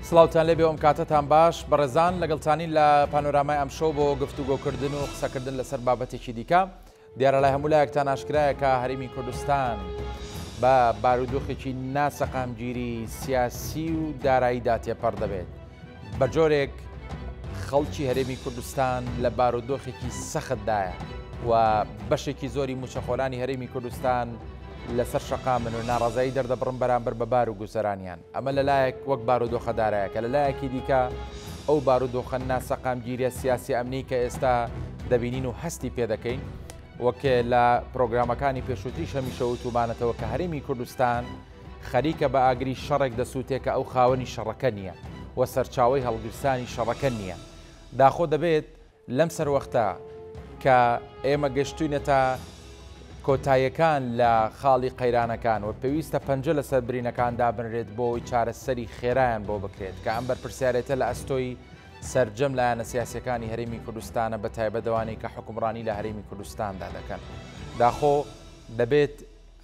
سڵاوتان لێبێ ئەم کاتەتان باش بەڕێزان لەگەڵتانین لە پانۆرامای ئەمشەو بۆ گفتوگۆکردن و قسەکردن لەسەر بابەتێکی دیکە دیارە لای هەموو لایەکتان ئاشکرایە کە هەرێمی کوردستان بە بارودۆخێکی ناسەقامگیری سیاسی و داراییدا تێپەڕ دەبێت. بە جۆرێک خەڵکی هەرێمی کوردستان لە بارودۆخێکی سەختدایە و بەشێکی زۆری موچەخۆرانی هەرێمی کوردستان لەسەر شەقامن و ناڕەزایی دەردەبڕن بەرامبەر بە بار و گوزەرانیان. ئەمە لەلایەک وەک بارودۆخە دارایەکە، لەلایەکی دیکە ئەو بارودۆخە ناسەقامگیریە سیاسی ئەمنی کە ئێستا دەبینین و هەستی پێدەکەین، وەک لە پرۆگرامەکانی پێشووتریش هەمیشە وتومانەتەوە کە هەرێمی کوردستان خەریکە بە ئاگری شەڕێک دەسووتێ کە ئەو خاوەنی شەڕەکە نییە و سەرچاوەی هەڵگیرسانی شەڕەکە نییە. داخۆ دەبێت لەم سەروەختە کە ئێمە گەشتوینەتە کۆتاییەکان لە خاڵی قەیرانەکان و پێویستە پەنجە لەسەر برینەکان دابنرێت بۆ ئەوەی چارەسەری خێرایان بۆ بکرێت کە ئەم بەرپرسیارێتە لە ئەستۆی سەرجەم لایەنە سیاسیەکانی هەرێمی کوردستانە بە تایبەت ئەوانەی کە حوکمڕانی لە هەرێمی کوردستاندا دەکەن. داخۆ دەبێت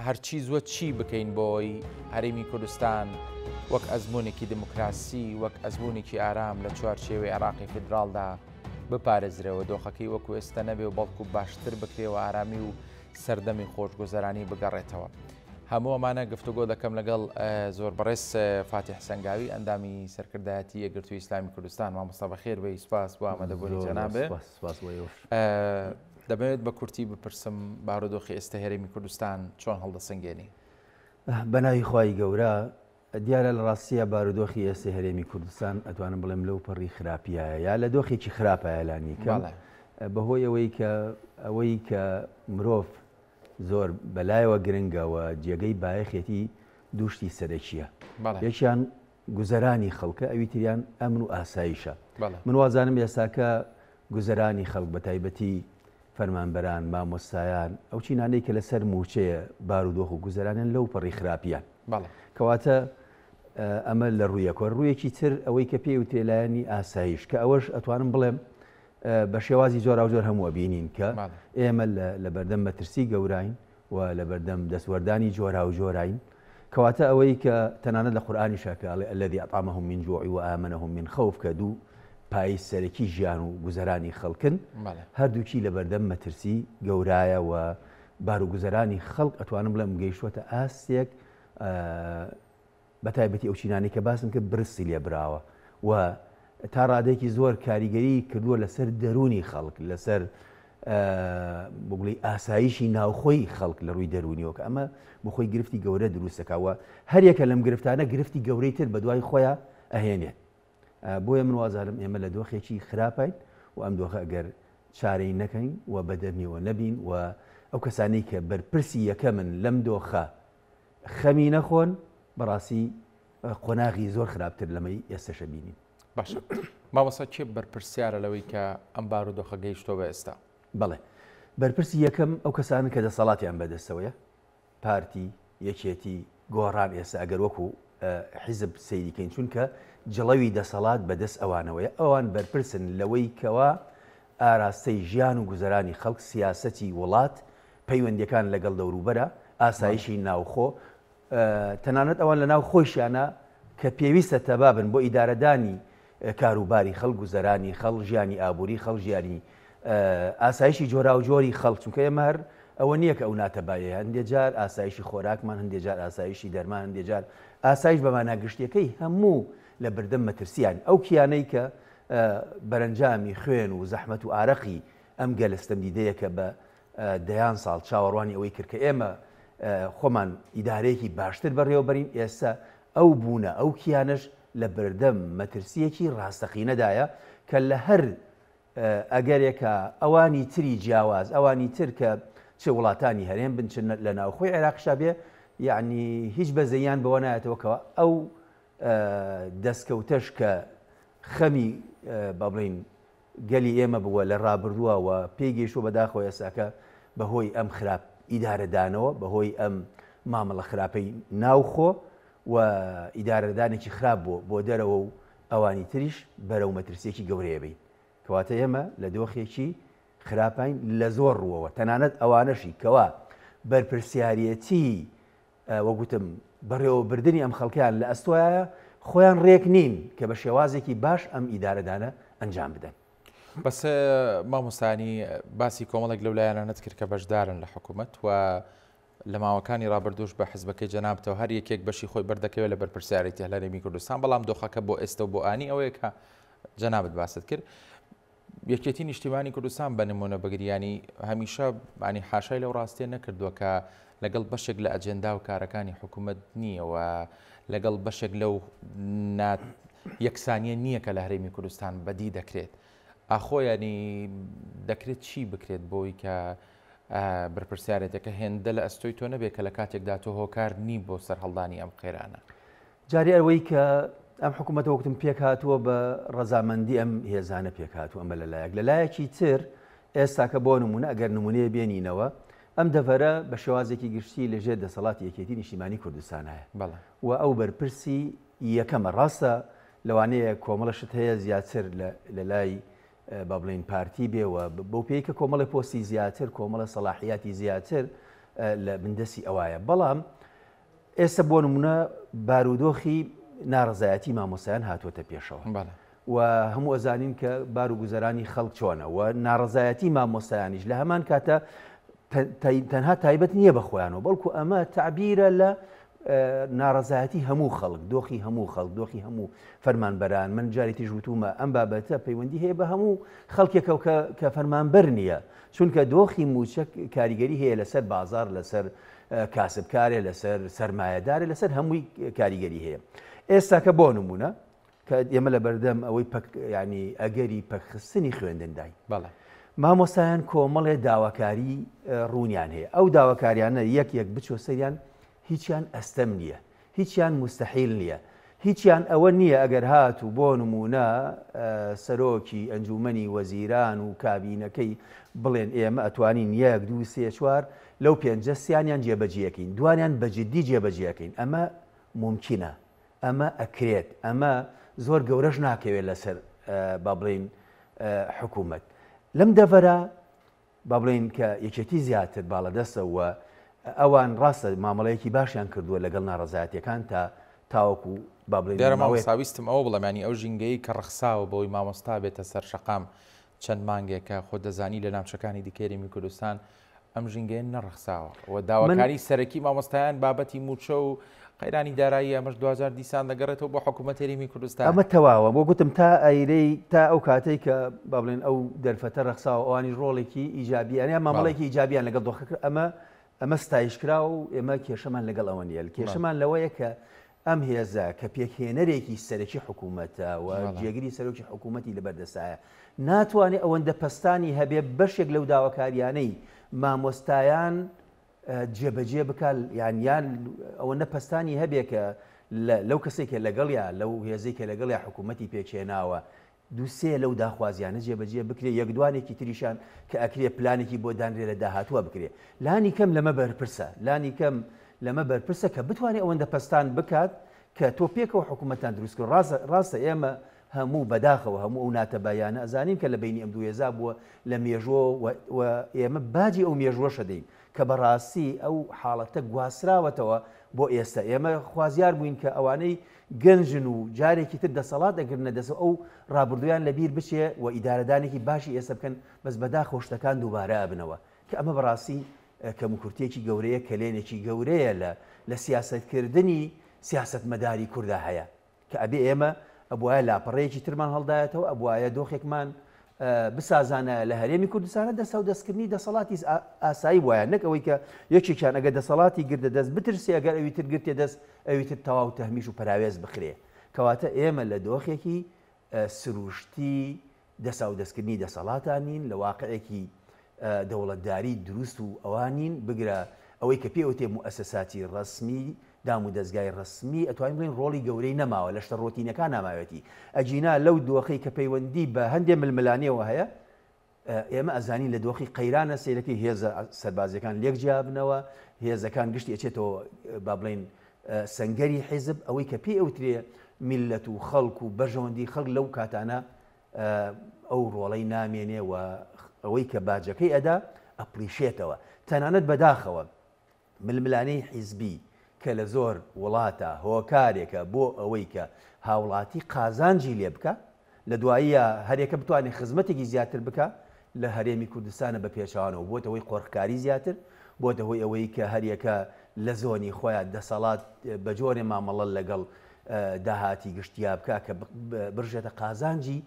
هەرچی زووە چی بکەین بۆ ئەوەی هەرێمی کوردستان وەک ئەزموونێکی دیموکراسی، وەک ئەزموونێکی ئارام لە چوارچێوەی عێراقی فیدراڵدا بپارێزرێ و دۆخەکەی وەکو ئێستا نەبێ و بەڵکو باشتر بکرێ و ئارامی و سەردەمی خۆشگوزەرانی بگەڕێتەوە. هەموو ئەمانە گفتوگۆ دەکەم لەگەڵ زۆر بەڕێز فاتیح سەنگاوی ئەندامی سەرکردایەتی یەکگرتووی ئیسلامی کوردستان. مامۆستا بەخێر بێی، سوپاس بۆ ئامادەبوونی جەنابێ. سوپاس بۆ ئێوەش. دەمەوێت بە کورتی بپرسم بارودۆخی ئێستا هەرێمی کوردستان چۆن هەڵدەسەنگێنی؟ بە ناوی خوای گەورە، دیارە لە ڕاستییا بارودۆخی ئێستەی هەرێمی کوردستان ئەتوانم بڵێم لەو پەڕی خراپیایە یا لە دۆخێکی خراپایە لانی کەم بەهۆی ئەوەی کە ئەوەی کە مرۆڤ زۆر بەلایەوە گرنگە و جێگەی بایەخێتی دووشتی سەرەکیە یەکیان گوزەرانی خەڵکە ئەوی تریان ئەمن و ئاسایشە من وازانم ئێستاکە گوزەرانی خەڵک بە تایبەتی فەرمانبەران، مامۆستایان، ئەو چینانەی کە لەسەر مووچەیە بارودۆخ و گوزەرانیان لەو پەڕی خراپیان. کەواتە ئەمە لە ڕوویەکەوە. ڕوویەکی تر ئەوەی کە پێی وترێ لایەنی ئاسایش کە ئەوەش ئەتوانم بڵێم بە شێوازی جۆراوجۆر هەموو ئەبینین کە ئێمە لە بەردەم مەترسی گەوراین و لەبەردەم دەستوەردانی جۆراوجۆراین، کەواتە ئەوەی کە تەنانەت لە قورئانیشا کە ئەڵێ الذی اطعمهم من جوع وآمنهم من خوف کە دوو پایەی سەرەکی ژیان و گوزەرانی خەڵکن هەردووکی لەبەردەم مەترسی گەورایە و باروگوزەرانی خەڵک ئەتوانم بڵێم گەیشتووەتە ئاستێک بەتایبەتی ئەو چینانەی کە باسم کرد برستی لێ براوە و تا ڕادەیەکی زۆر کاریگەری کردووە لەسەر دەروونی خەڵک لەسەر بگوڵی ئاسایشی ناوخۆی خەڵک لە ڕووی دەروونیەوە کە ئەمە بخۆی گرفتی گەورە دروستەکەوە هەریەکە لەم گرفتانە گرفتی گەورەی تر بە دوای خۆیان ئەهێنێت بۆیە من وازانم ئێمە لە دۆخێکی خراپین و ئەم دۆخە ئەگەر چارەی نەکەین و بەدەمیەوە نەبین و ئەو کەسانی کە بەرپرسی یەکەمن لەم دۆخە خەمی نەخۆن بەڕاستی قۆناغی زۆر خراپتر لەمەی ئێستەشە بینین. باشە مامۆستا کێ بەرپرسیارە لەوەی کە ئەم بارودۆخە گەیشتووە بە ئێستا؟ بەڵێ بەرپرسی یەکەم ئەو کەسانن کە دەسەڵاتیان بەدەستەوەیە، پارتی، یەکێتی، گۆڕان ئێستا ئەگەر وەکو حیزب سەیری کەین چونکە جڵەوی دەسەڵات بەدەست ئەوانەوەیە، ئەوان بەرپرسن لەوەی کەوا ئاراستەی ژیان و گوزەرانی خەڵک، سیاسەتی وڵات، پەیوەندیەکان لەگەڵ دەوروبەرە، ئاسایشی ناوخۆ، تەنانەت ئەوان لەناو خۆیشیانە کە پێویستە تەبا بن بۆ ئیدارەدانی کاروباری خەڵک، گوزەرانی خەڵک، ژیانی ئابووری خەڵک، ژیانی ئاسایشی جۆراوجۆری خەڵک، چونکە ئێمە هەر ئەوە نییە کە ئەو ناتەبایەیە، هەندێ جار ئاسایشی خۆراکمان، هەندێ جار ئاسایشی دەرمان، هەندێ جار ئاسایش بە مانا گشتیەکەی هەموو لە بەردەم مەترسیان. ئەو کیانەی کە بەرەنجامی خوێن و زەحمەت و ئارەقی ئەم گەلە ستەمدیدەیە کە بە دەیان ساڵ چاوەڕوانی ئەوەی کرد کە ئێمە خۆمان ئیدارەیەکی باشتر بەڕێوەبەرین، ئێستا ئەو بوونە، ئەو کیانەش لە بەردەم مەترسییەکی ڕاستەقینەدایە کە لە هەر ئەگەرێکا ئەوانی تری جیاواز، ئەوانی تر کە چ وڵاتانی هەرێم بن چ لە ناوخۆی عێراقیشا بێ، یەعنی هیچ بەزەییان بەوە نایەتەوە کەوا ئەو دەستکەوتەش کە خەمی با بڵێین گەلی ئێمە بووە لە ڕابردووە و پێی گەیشتووە بەداخەوە ئێستاکە بەهۆی ئەم خراپ ئیدارەدانەوە بەهۆی ئەم مامەڵە خراپەی ناوخۆ و ئیدارەدانێکی خراپ بۆ بۆ دەرەوە و ئەوانی تریش بەرەو مەترسیەکی گەورەیە بین کەواتە ئێمە لە دۆخێکی خراپین لە زۆر ڕووەوە تەنانەت ئەوانەشی کەوا بەرپرسیارەتی وەک وتم بەڕێوەبردنی ئەم خەڵکەیان لە ئەستۆیایە، خۆیان ڕێک نین کە بە شێوازێکی باش ئەم ئیدارەدانە ئەنجام بدەن. بەس مامۆستانی باسی کۆمەڵێک لەو لایەنانەت کرد کە بەشدارن لە حکوومەت و لە ماوەکانی ڕابردووش بە حزبەکەی جەنابتەوە هەر یەکێک بەشی خۆی بەردەکەوێت لە بەرپرسیارێتی لە هەرێمی کوردستان، بەڵام دۆخەکە بۆ ئێستە و بۆ ئانی ئەوەیە کە جەنابت باست کرد. یەکێتی نیشتیمانی کوردستان بە نمونە بگریانی هەمیشە ینی حاشای لەو ڕاستیە نەکردووە کە لەگەڵ بەشێک لە ئەجێندا و کارەکانی حکوومەت نییە و لەگەڵ بەشێک لەو یەکسانیە نییە کە لە هەرێمی کوردستان بەدی دەکرێت. ئاخۆ ینی دەکرێت چی بکرێت بۆی کە بەرپرسیارێتەکە هێندە لە ئەستۆی تۆ نەبێت کە لە کاتێکدا تۆ هۆکار نی بۆ سەرهەڵدانی ئەم قەیرانە؟ جارێ ئەوەی کە ئەم حکوومەتە وەکتم پێک هاتووە بە ڕەزامەندی ئەم هێزانە پێک هاتووە ئەمە لە لایەک لە لایەکی تر ئێستاکە بۆ نمونە ئەگەر نمونەیە بێنینەوە ئەم دەڤەرە بە شێوازێکی گشتی لە ژێر دەسەڵاتی یەکێتی نیشتیمانی کوردستانایە و ئەو بەرپرسی یەکەمە ڕاستە لەوانەیە کۆمەڵە شت هەیە زیاتر لە لای با بڵێین پارتی بێ و بەو پێی کە کۆمەڵی پۆستی زیاتر کۆمەڵە سەلاحیاتی زیاتر لە بندەستی ئەوایە بەڵام ئێستا بۆ نمونە بارودۆخی ناڕزایەتی مامۆسایان هاتووەتە پێشەوە و هەموو ئەزانین کە بار و گوزەرانی خەڵک چۆنە و ناڕزایەتی مامۆستایانیش لە هەمان کاتە تەنها تایبەت نییە بە خۆیانەوە بەڵکو ئەمە تعبیرە لە ناڕەزایەتی هەموو خەڵک، دۆخی هەموو خەڵک، دۆخی هەموو فەرمانبەران، من جاری تریش وتوومە ئەم بابەتە پەیوەندی هەیە بە هەموو خەڵکێکەوە کە کە فەرمانبەر نییە، چونکە دۆخی مووچە کاریگەری هەیە لەسەر بازاڕ، لەسەر کاسبکارێ، لەسەر سەرمایەدارێ، لەسەر هەمووی کاریگەری هەیە. ئێستاکە بۆ نموونە کە ئێمە لە بەردەم ئەوەی پەک ینی ئەگەری پەکخستنی خوێندنداین. بەڵێ. مامۆستایان کۆمەڵێ داواکاری ڕوونیان هەیە ئەو داواکاریانە یەک یەک بچۆ سەریان هیچیان ئەستەم نییە، هیچیان موستەحیل نییە، هیچیان ئەوە نییە ئەگەر هاتوو بۆ نموونە سەرۆکی ئەنجوومەنی وەزیران و کابینەکەی بڵێن ئێمە ئەتوانین یەک، دوو، سێ، چوار لەو پێنجە سیانیان جێبەجێکەین، دوانیان بە جدی جێبەجێکەین، ئەمە مومکینە، ئەمە ئەکرێت، ئەمە زۆر گەورەش ناکەوێت لەسەر با بڵێین حکوومەت. لەم دەڤەرە با بڵێین کە یەکێتی زیاتر باڵادەستە و ئەوان ڕاستە مامەڵەیەکی باشیان کردووە لەگەڵ ناڕەزایەتیەکان تا تاوەکو با بڵێین دیارە ماوەیەک. مامۆستا ویستم ئەوە بڵێم یانی ئەو ژینگەیەی کە ڕەخساوە بەوەی مامۆستا بێتە سەر شەقام چەند مانگێکە خۆت دەزانی لە ناوچەکانی دیکەی هەرێمی کوردستان ئەم ژینگەیە نەڕەخساوە و داواکاری سەرەکی مامۆستایان بابەتی مووچە و قەیرانی دارایی ئەمەش دواجار دیسان دەگەڕێتەوە بۆ حکوومەت هەرێمی کوردستان. ئەمە تەواوە بۆ گوتم تا ئەیرەی تا ئەو کاتەی کە با بڵێن ئەو دەرفەتە ڕەخساوە ئەوانیش ڕۆڵێکی ئیجابیان یان مامەڵێکی ئیجابیان لەگەڵ دۆخەکە کرد ئەمە ئەمە ستایش کراوە و ئێمە کێشەمان لەگەڵ ئەوە نییە کێشەمان لەوەیە کە ئەم هێزە کە پێکهێنەرێکی سەرەکی حکوومەتە و جێگری سەرۆکی حکوومەتی لەبەردەستایە ناتوانێت ئەوەندە پەستانی هەبێ بەشێک لەو داواکاریانەی مامۆستایان جێبەجێ بکا یان یان ئەوەندە پەستانی هەبێ کە لەو کەسێک کە لەگەڵیا لەو هێزەی کە لەگەڵیا حکوومەتی پێکهێناوە دوو سێ لەو داخوازیانە جێبەجێ بکرێ یەک دوانێکی تریشان کە ئەکرێ پلانێکی بۆ دانرێ لە داهاتووە بکرێ لانی کەم لەمە بەرپرسە لانی کەم لەمە بەرپرسە کە بتوانێ ئەوەندە پەستان بکات کە تۆ پێکەوە حکوومەتان دروست کرد ڕاستە ڕاستە ئێمە هەموو بەداخەوە هەموو ئەو ناتەبایانە ئەزانین کە لە بەینی ئەم دوو هێزا بووە لە مێژووە و ئێمە باجی ئەو مێژووەش ئەدەین کە بەڕاستی ئەو حاڵەتە گواستراوەتەوە بۆ ئێستا ئێمە خوازیار بووین کە ئەوانەی گەنجن و جارێکی تر دەسەڵات ئەگرنە دەست و ئەو ڕابردوویان لە بیر بچێ و ئیدارەدانێکی باشی ئێستا بکەن بەس بەداخەوە شتەکان دووبارە ئەبنەوە کە ئەمە بەڕاستی کەموکورتیەکی گەورەیە کەلێنێکی گەورەیە لە لە سیاسەتکردنی سیاسەتمەداری کوردا هەیە. کە ئەبێ ئێمە ئەبوایە لاپەڕەیەکی ترمان هەڵدایەتەوە، ئەبوایە دۆخێکمان بسازانایە لە هەرێمی کوردستانە دەستاودەستکردنی دەسەڵاتی ئاسایی بوایە نەک ئەوەی کە یەکێکیان ئەگەر دەسەڵاتی گرتە دەست بترسێ ئەگەر ئەوی تر گرتێ دەست ئەوی تر تەواو تەهمیش و پەراوێز بخرێ کەواتە ئێمە لە دۆخێکی سروشتی دەساودەستکردنی دەسەڵاتا نین، لە واقعێکی دەوڵەتداری دروست و ئەوا نین، بگرە ئەوەی کە پێی ئەوتێ موئەسەساتی ڕەسمی، دام و دەزگای ڕەسمی، ئەتوانین بڵێین ڕۆڵی گەورەی نەماوە، لە شتە ڕۆتینەکانا ماوێتی. ئەگینا لەو دۆخەی کە پەیوەندی بە هەندێ ململانێوە هەیە، ئێمە ئەزانین لە دۆخی قەیرانە سەیرەکەی هێزە سەربازیەکان لێک جیابنەوە، هێزەکان گشتی ئەچێتەوە با بڵێین سەنگەری حیزب، ئەوەی کە پێی ئەوترێ میللەت و خەڵک و بەرژەوەندی خەڵک لەو کاتانە ئەو ڕۆڵەی نامێنێ و ئەوەی کە باجەکەی ئەدا ئەپڵیشێتەوە. تەنانەت بەداخەوە ململانێی حیزبی کە. کە لە زۆر وڵاتە هۆکارێکە بۆ ئەوەی کە هاوڵاتی قازانجی لێ بکا لە دواییا هەرێکە بتوانێت خزمەتێکی زیاتر بکا لە هەرێمی کوردستانە بە پێچەوانەوە بۆتە هۆی قۆرخکاری زیاتر بۆتە هۆی ئەوەی کە هەریەکە لە زۆنی خۆیان دەسەڵات بە جۆرێ مامەڵە لەگەڵ داهاتی گشتیا بکا کە بڕژێتە قازانجی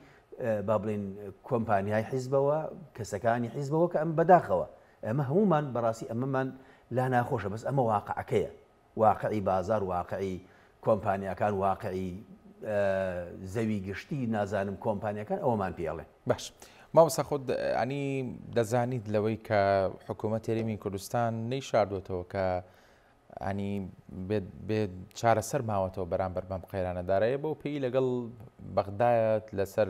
با بڵێین کۆمپانیای حیزبەوە کەسەکانی حیزبەوە کە ئەم بەداخەوە ئەمە هەموومان بەڕاستی ئەمەمان لا ناخۆشە بەس ئەمە واقعەکەیە واقعی بازار واقعی کۆمپانیاکان واقعی زەوی گشتی نازانم کۆمپانیاکان ئەوەمان پێڵێن. باش مامۆستا خۆت ئەنی دەزانیت لەوەی کە حکوومەت هەرێمی کوردستان نەیشاردوێتەوە کە ئەنی بێ چارەسەر ماوەتەوە بەرامبەر بەم قەیرانە دارایە بەو پێی لەگەڵ بەغدایەت لەسەر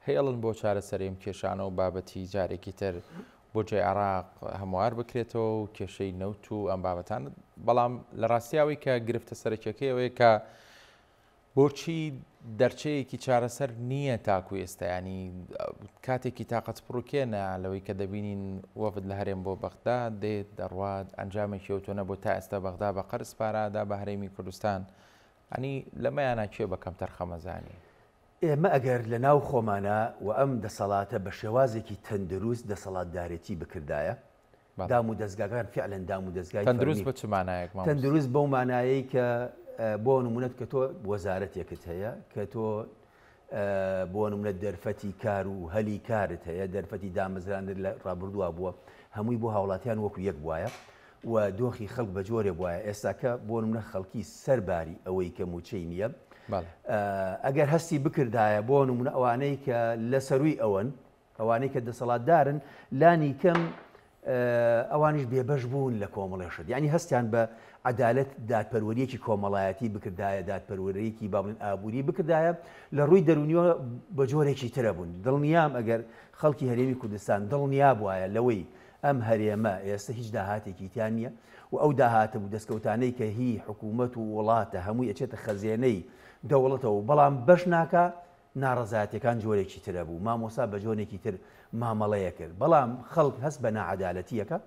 هێڵن بۆ چارەسەری ئەم کێشانە و بابەتی جارێکی تر بودجەی عێراق هەموار بکرێتەوە و کێشەی نەوت و ئەم بابەتان بەڵام لە ڕاستیاوەی کە گرفتە سەرەکیەکەی ئەوەیە کە بۆچی دەرچەیەکی چارەسەر نییە تاکو ئێستا ینی کاتێکی تاقەت پڕوکێنە لەوەی کە دەبینین وەفد لە هەرێم بۆ بەغدا دێت دەڕوات ئەنجامێکی ئەوتۆ نەبوو تا ئێستا بەغدا بە قەرز پارادا بە هەرێمی کوردستان ئەنی لەمەیانە کێ بە کەمتەر خەمەزانی؟ ئێمە ئەگەر لە ناو خۆمانا و ئەم دەسەڵاتە بە شێوازێکی تەندروست دەسەڵاتدارێتی بکردایە، دام و دەزگاکان فعلەن دام و دەزگای تەندروست بە چ مانایەک مامۆستا؟ تەندروست بەو مانایەی کە بۆ نمونەت کە تۆ وەزارەتێکت هەیە کە تۆ بۆ نمونە دەرفەتی کار و هەلی کارت هەیە دەرفەتی دامەزراندن لە ڕابردووە بووە هەمووی بۆ هاوڵاتیان وەکو یەک بوایە و دۆخی خەڵک بە جۆرێ بوایە ئێستاکە بۆ نمونە خەڵکی سەرباری ئەوەی کە مووچەی نییە ئەگەر هەستی بکردایە بۆ نمونە ئەوانەی کە لە سەروی ئەوەن ئەوانەی کە دەسەڵاتدارن لانی کەم ئەوانیش بێبەش بوون لە کۆمەڵێ شت یعنی هەستیان بە عەدالەت دادپەروەریەکی کۆمەڵایەتی بکردایە دادپەروەریەکی با بڵێن ئابووری بکردایە لە ڕووی دەروونیەوە بە جۆرێکی ترە بوون دڵنیام ئەگەر خەڵکی هەرێمی کوردستان دڵنیا بوایە لەوەی ئەم هەرێمە ئێستا هیچ داهاتێکی تیا نییە و ئەو داهاتە و دەستکەوتانەی کە هی حکوومەت و وڵاتە هەمووی ئەچێتە خەزێنەی دەوڵەتەوە بەڵام بەش ناکا ناڕەزایەتیەکان جۆرێکی ترە بوو، مامۆستا بە جۆرێکی تر مامەڵەیە کرد، بەڵام خەڵک هەست بە ناعەدالەتیەکە،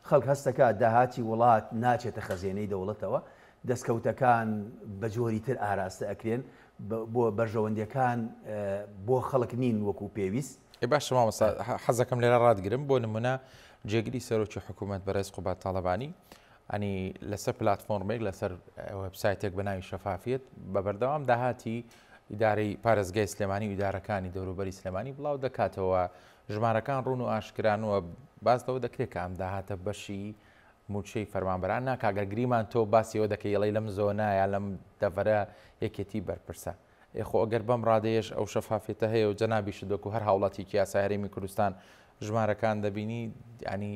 خەڵک هەستەکا داهاتی وڵات ناچێتە خەزێنەی دەوڵەتەوە، دەستکەوتەکان بە جۆری تر ئاراستە ئەکرێن، بۆ بەرژەوەندیەکان بۆ خەڵک نین وەکو پێویست. ئێ باشە مامۆستا حەزەکەم لێرە ڕاتگرم، بۆ نمونە جێگری سەرۆکی حکوومەت بەڕێز قوباد تاڵەبانی ئەنی لەسەر پلاتفۆرمێک لەسەر وێبسایتێک بە ناوی شەفافیت بە بەردەوام داهاتی ئیدارەی پارێزگای سلێمانی و ئیدارەکانی دەوروبەری سلێمانی بڵاو دەکاتەوە ژمارەکان ڕوون و ئاشکران و باس لەوە دەکرێت کە ئەم داهاتە بەشی موچەی فەرمانبەران ناکا گەر گریمان تۆ باسی ئەوە دەکەی ئەڵێی لەم زۆنە یا لەم دەڤەرە یەکێتی بەرپرسە ئێ خۆ ئەگەر بەم ڕادەیەش ئەو شەفافیەتە هەیە و جەنابیشت وەکو هەر هاوڵاتیکی یاسای هەرێمی کوردستان ژمارەکان دەبینی ینی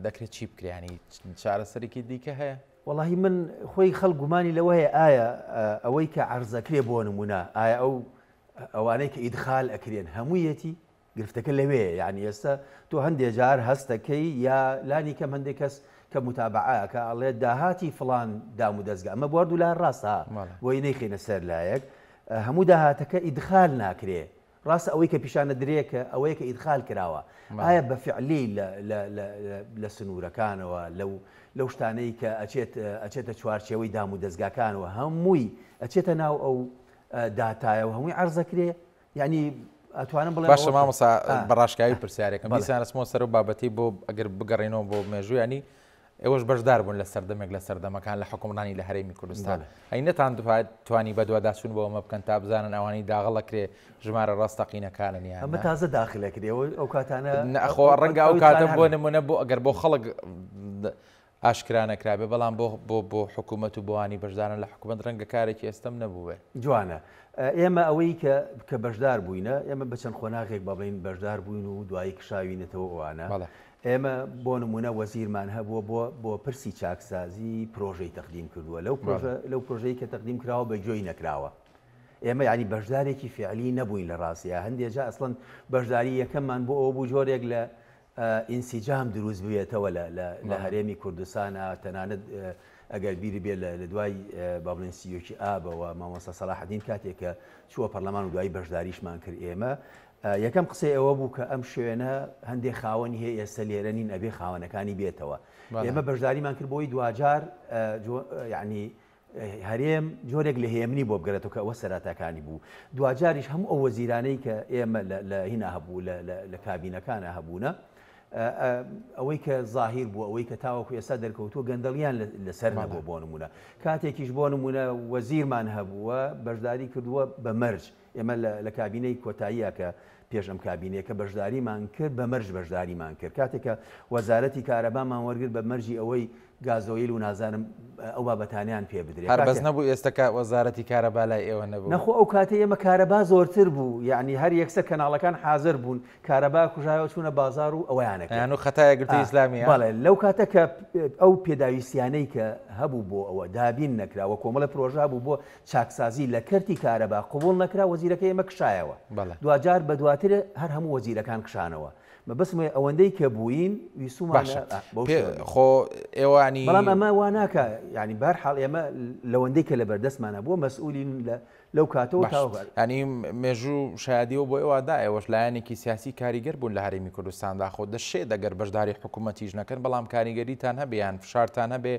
دەکرێت چی بکرێ ینی چارەسەرێکی دیکە هەیە؟ وەڵاهی من خۆی خەڵک گومانی لەوە هەیە ئایا ئەوەی کە عەرزەکرێ بۆ نمونە ئایا ئەو ئەوانەی کە ئیدخال ئەکرێن هەموویەتی گرفتەکە لەوێیە یانی ئێستا تۆ هەندێ جار هەستەکەی یا لانی کەم هەندێک کەس کە متابعە ئەکا ئەڵێ داهاتی فڵان دام و دەزگا ئەمە بۆ هەردوو لا ڕاستە بۆی نەیخەینە سەر لایەک هەموو داهاتەکە ئیدخال ناکرێ ڕاستە ئەوەی کە پیشانە درێ کە ئەوەیە کە ئیدخال کراوە ئایا بە فعلی لە سنوورەکانەوە لەو لەو شتانەی کە ئەچێت ئەچێتە چوارچێوەی دام و دەزگاکانەوە هەمووی ئەچێتە ناو ئەو داتایە و هەمووی عەرزەکرێ یعنی ئەتوانم بڵێم باشە مامۆستا بە ڕاشکاوی پرسیارێکم دیسان ئەچمەوە سەر و بابەتی بۆ ئەگەر بگەڕێنەوە بۆ مێژوو ینی ئێوەش بەشدار بوون لە سەردەمێک لە سەردەمەکان لە حکومڕانی لە هەرێمی کوردستان ئەی نەتان توانی بەدواداچوون بۆ ئەمە بکەن تا بزانن ئەوانەی داغڵەکرێ ژمارە ڕاستەقینەکانن یان ئەمە تازە داخلەکرێ ئەو کاتانە خۆ ڕەنگە ئەو کاتە بۆ نمونە بۆ ئەگەر بۆ خەڵک ئاشکرا نەکرابێ بەڵام بۆ بۆ بۆ حکوومەت و بۆوانی بەشدارن لە حکوومەت ڕەنگە کارێکی ئێستەم نەبووبێ. جوانە. ئێمە ئەوەی کە کە بەشدار بووینە ئێمە بە چەند قۆناغێک با بڵێین بەشدار بووین و دوایی کشاوینەتەوە ئەوانە. بەڵێ. ئێمە بۆ نموونە وەزیرمان هەبووە بۆ بۆ پرسی چاکسازی پرۆژەی تەقدیم کردووە لەو پرۆژە لەو پرۆژەی کە تەقدیم کراوە بە گوێی نەکراوە. ئێمە یانی بەشدارێکی فیعلی نەبووین لە ڕاستیا هەندێ جا ئەسڵەن بەشداری یەکەممان بۆ ئەوە بوو جۆرێک لە ئینسیجام دروست ببێتەوە لە هەرێمی کوردستانا، تەنانەت ئەگەر بیرت بێت لە دوای با بڵێین سییەکی ئابەوە مامۆستا سەلاحەدین کاتێک کە چووە پەرلەمان و دوایی بەشداریشمان کرد ئێمە یەکەم قسەی ئەوە بوو کە ئەم شوێنە هەندێک خاوەنی هەیە ئێستا لێرە نین ئەبێ خاوەنەکانی بێتەوە ئێمە بەشداریمان کرد بۆی دواجار یعنی. هەرێم جۆرێک لە هێمنی بۆ بگەرێتەوە کە ئەوە سەراتاکانی بوو. دواجاریش هەموو ئەو وەزیرانەی کە ئێمە لە هینا هەبوو لە کابینەکانا هەبوونە ئەوەی کە زاهیر بوو ئەوەی کە تاوەکو ئێستا دەرکەوتووە گەندەڵیان لەسەر نەبووە بۆ نمونە کاتێکیش بۆ نمونە وەزیرمان هەبووە بەشداری کردووە بە مەرج ئێمە لە کابینەی کۆتاییە کە پێش ئەم کابینەیە کە بەشداریمان کرد بە مەرج بەشداریمان کرد کاتێک کە وەزارەتی کارەبامان وەرگرت بە مەرجی ئەوەی گازۆیل و نازانم ئەو بابەتانیان پێ بدرێت. هەر بەس نەبوو ئێستا کە وەزارەتی کارەبا لای ئێوە نەبوو؟ نەخۆ ئەو کاتەی ئێمە کارەبا زۆرتر بوو یەعنی هەر یەکسەر کەناڵەکان حازر بوون کارەبا کوژایەوە چوونە بازاڕ و ئەوەیانە کرد. یان و خەتا یەکگرتووی ئیسلامییە؟ بەڵێ لەو کاتە کە ئەو پێداویستیانەی کە هەبوو بۆ ئەوە دابین نەکرا و کۆمەڵێ پرۆژە هەبوو بۆ چاکسازی لە کەرتی کارەبا قبوڵ نەکرا وەزیرەکەی ئێمە کشایەوە دواجار بەدواتر هەر هەموو وەزیرەکان کشانەوە مەبەستم وەیە ئەوەندەی کە بووین ویستومانە باشە بەو پێ شێوە بێت. خۆ ئێوانی بەڵام ئەمە وا ناکا یانی بەهەرحاڵ ئێمە لەوەندەی کە لەبەردەستمانە بووە مەسئولین لە لەو کاتەوە باش تاوەکو یانی مێژوو شایەدیەوە بۆ ئێوە دا ئێوەش لایەنێکی سیاسی کاریگەر بوون لە هەرێمی کوردستاندا خۆ دەشێت ئەگەر بەشداری حکوومەتیش نەکەن بەڵام کاریگەریتان هەبێ یان فشارتان هەبێ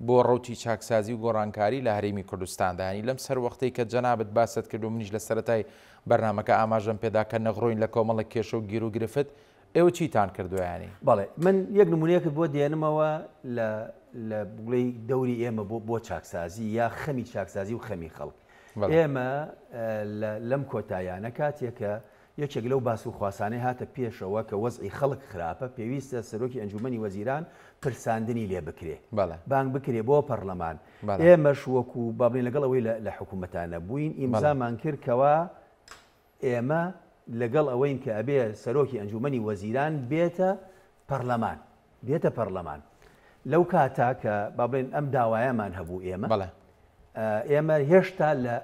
بۆ ڕەوتی چاکسازی و گۆڕانکاری لە هەرێمی کوردستاندا یانی لەم سەروەختەی کە جەنابت باست کرد و منیش لە سەرەتای بەرنامەکە ئاماژەم پێدا کە نەغرۆین لە کۆمەڵێک کێشە و گیروگرفت، ئێوە چیتان کردووە یانی؟ بەڵێ من یەک نمونەیەکت بۆ دێنمەوە لە لە بڵێی دەوری ئێمە بۆ بۆ چاکسازی یا خەمی چاکسازی و خەمی خەڵک. ئێمە لە لەم کۆتایانە کاتێک کە یەکێک لەو باس و خواسانەی هاتە پێشەوە کە وەزعی خەڵک خراپە پێویستە سەرۆکی ئەنجومەنی وەزیران پرساندنی لێ بکرێ بانگ بکرێ بۆ پەڕلەمان ئێمەش وەکو با بڵێین لەگەڵ ئەوەی لە حکوومەتا نەبووین ئیمزامان کرد کەوا ئێمە لەگەڵ ئەوەین کە ئەبێ سەرۆکی ئەنجومەنی وەزیران بێتە پەڕلەمان بێتە پەڕلەمان لەو کاتا کە با بڵێن ئەم داوایەمان هەبوو ئێمە ئێمە هێشتا لە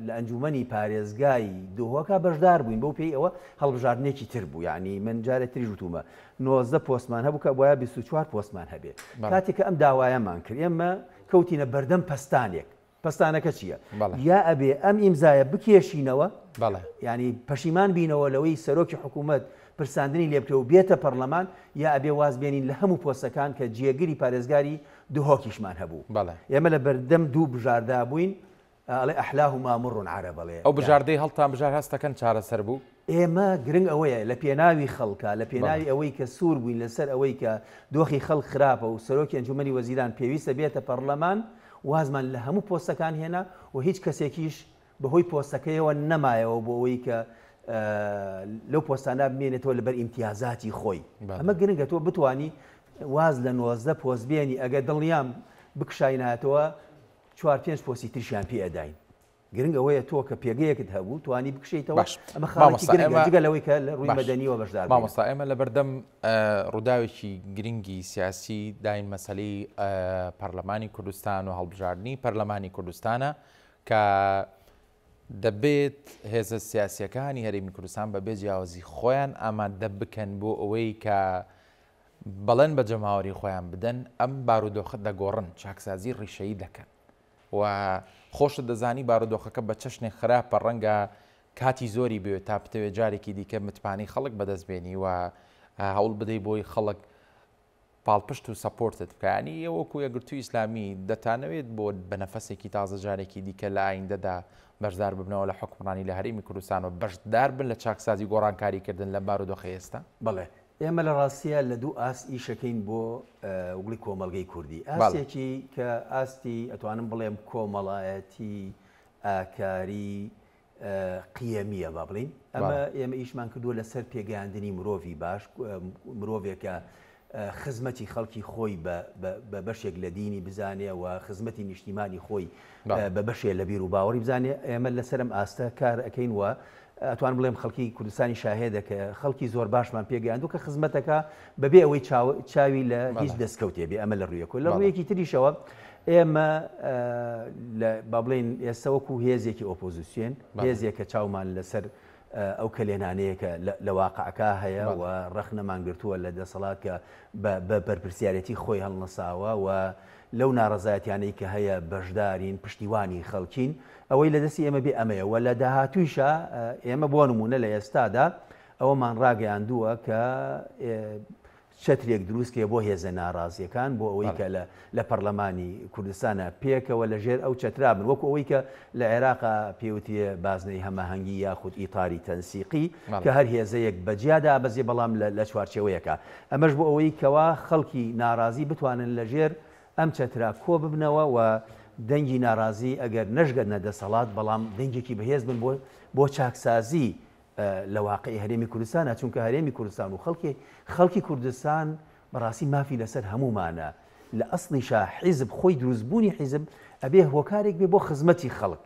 لە ئەنجومەنی پارێزگای دهۆکا بەشدار بووین بەو پێی ئەوە هەڵبژاردنێکی تر بوو یعنی من جارێ تریش وتومە 19 پۆستمان هەبوو کە بۆیە 24 پۆستمان هەبێ کاتێک کە ئەم داوایەمان کرد ئێمە کەوتینە بەردەم پەستانێک پەستانەکە چییە؟ یا ئەبێ ئەم ئیمزایە بکێشینەوە ینی پەشیمان بینەوە لەوەی سەرۆکی حکوومەت پرساندنی لێ بکرێ و بێتە پەرلەمان یا ئەبێ واز بێنین لە هەموو پۆستەکان کە جێگری پارێزگاری دهۆکیشمان هەبوو. بەڵێ. ئێمە لە بەردەم دوو بژاردا بووین، ئەڵێ احلاهما مر عەرەب ئەڵێ. ئەو بژاردەی هەڵتان بژارد هەستەکەن چارەسەر بوو؟ ئێمە گرنگ ئەوەیە لە پێناوی خەڵکا، لە پێناوی ئەوەی کە سوور بووین لەسەر ئەوەی کە دۆخی خەڵک خراپە و سەرۆکی ئەنجوومەنی وەزیران پێویستە بێتە پەڕلەمان، وازمان لە هەموو پۆستەکان هێنا و هیچ کەسێکیش بەهۆی پۆستەکەیەوە نەمایەوە بۆ ئەوەی کە لەو پۆستانە بمێنێتەوە لەبەر ئیمتیازاتی خۆی. ئەمە گرنگە تۆ بتانی واز لە 19 پۆست بێنی ئەگەر دڵنیام بکشاینایەتەوە چوار پێنج پۆستی تریشیان پێ ئەداین. گرنگ ئەوەیە تۆ کە پێگەیەکت هەبوو توانی بکشیتەوە باش ئەمە خاڵێکی گرنگە جگە لەوەی کە لە ڕووی مەدەنیەوە بەشدار بووین. مامۆستا ئێمە لەبەردەم ڕووداوێکی گرنگی سیاسی داین مەسەلەی پەرلەمانی کوردستان و هەڵبژاردنی پەرلەمانی کوردستانە کە دەبێت هێزە سیاسیەکانی هەرێمی کوردستان بە بێ جیاوازی خۆیان ئامادە بکەن بۆ ئەوەی کە بەڵێن بە جەماوەری خۆیان بدەن ئەم بارودۆخە دەگۆڕن چاکسازی ڕیشەیی دەکەن و خۆشت دەزانی بارودۆخەکە بە چەشنێک خراپە ڕەنگە کاتی زۆری بوێت تا بتەوێت جارێکی دیکە متمانەی خەڵک بەدەست بێنی و هەوڵ بدەی بۆی خەڵک پاڵپشت و سەپۆرتت بکا یانی ئێوە وەکو یەکگرتووی ئیسلامی دەتانەوێت بۆ بە نەفەسێکی تازە جارێکی دیکە لە ئایندەدا بەشدار ببنەوە لە حوکمڕانی لە هەرێمی کوردستان و بەشدار بن لە چاکسازی و گۆڕانکاری کردن لەم بارودۆخەی ئێستا؟ بەڵێ ئێمە لە ڕاستیا لە دوو ئاست ئیشەکەین بۆ وگڵی کۆمەڵگەی کوردی ئاستێکی کە ئاستی ئەتوانم بڵێم کۆمەڵایەتی ئاکاری قیەمییە با بڵێین ئەمە ئێمە ئیشمان کردووە لەسەر پێگەیاندنی مرۆڤی باش مرۆڤێکە خزمەتی خەڵکی خۆی بە بەشێک لە دینی بزانێ و خزمەتی نیشتیمانی خۆی بە بەشێ لە بیر و باوەڕی بزانێ ئێمە لەسەرم ئاستە کار ئەەکەین و ئەتوان بڵێم خەڵکی کوردستانی شاهێدە کە خەڵکی زۆر باشمان پێگەیاندو کە خزمەتەکە بەبێ ئەوەی چاوی لە هیچ دەستکەوتێ بێ ئەمە لە ڕوویەکەوە لە ڕوویەکی تریشەوە ئێمە با بڵێین ئێستا وەکو هێزێکی ئۆپۆزیسیۆن هێزێک کە چاومان لەسەر ئەو کەلێنانەیە کە لە واقعەکە هەیە و ڕەخنەمان گرتووە لە دەسەڵات کە بە بەرپرسیارەتی خۆی هەڵنەساوە و لەو ناڕەزایەتیانەی کە هەیە بەشدارین پشتیوانی خەڵکین ئەوەی لە دەستی ئێمە بێ ئەمەیە و لە داهاتوویشا ئێمە بۆ نمونە لە ئێستادا ئەوەمان ڕاگەیاندووە کە چەترێک دروست کرێ بۆ هێزە ناڕازیەکان بۆ ئەوەی کە لە لە پەڕلەمانی کوردستانا پێکەوە لە ژێر ئەو چەترا بن وەکو ئەوەی کە لە عێراقا پێوترێ بازنەی هەماهەنگی یاخود ئیتاری تەنسیقی کە هەر هێزەیەک بە جیا دابەزێ بەڵام لە چوارچێوەیەکا ئەمەش بۆ ئەوەی کەوا خەڵکی ناڕازی بتوانن لە ژێر ئەم چەترا کۆ ببنەوە و دەنگی ناڕازی ئەگەر نەشگەنە دەسەڵات بەڵام دەنگێکی بەهێز بن بۆ بۆ چاکسازی لە واقعی هەرێمی کوردستانە چونکە هەرێمی کوردستان و خەڵکی خەڵکی کوردستان بەڕاستی مافی لەسەر هەموومانە لە ئەسڵیشا حیزب خۆی دروستبوونی حیزب ئەبێ هۆکارێک بێ بۆ خزمەتی خەڵک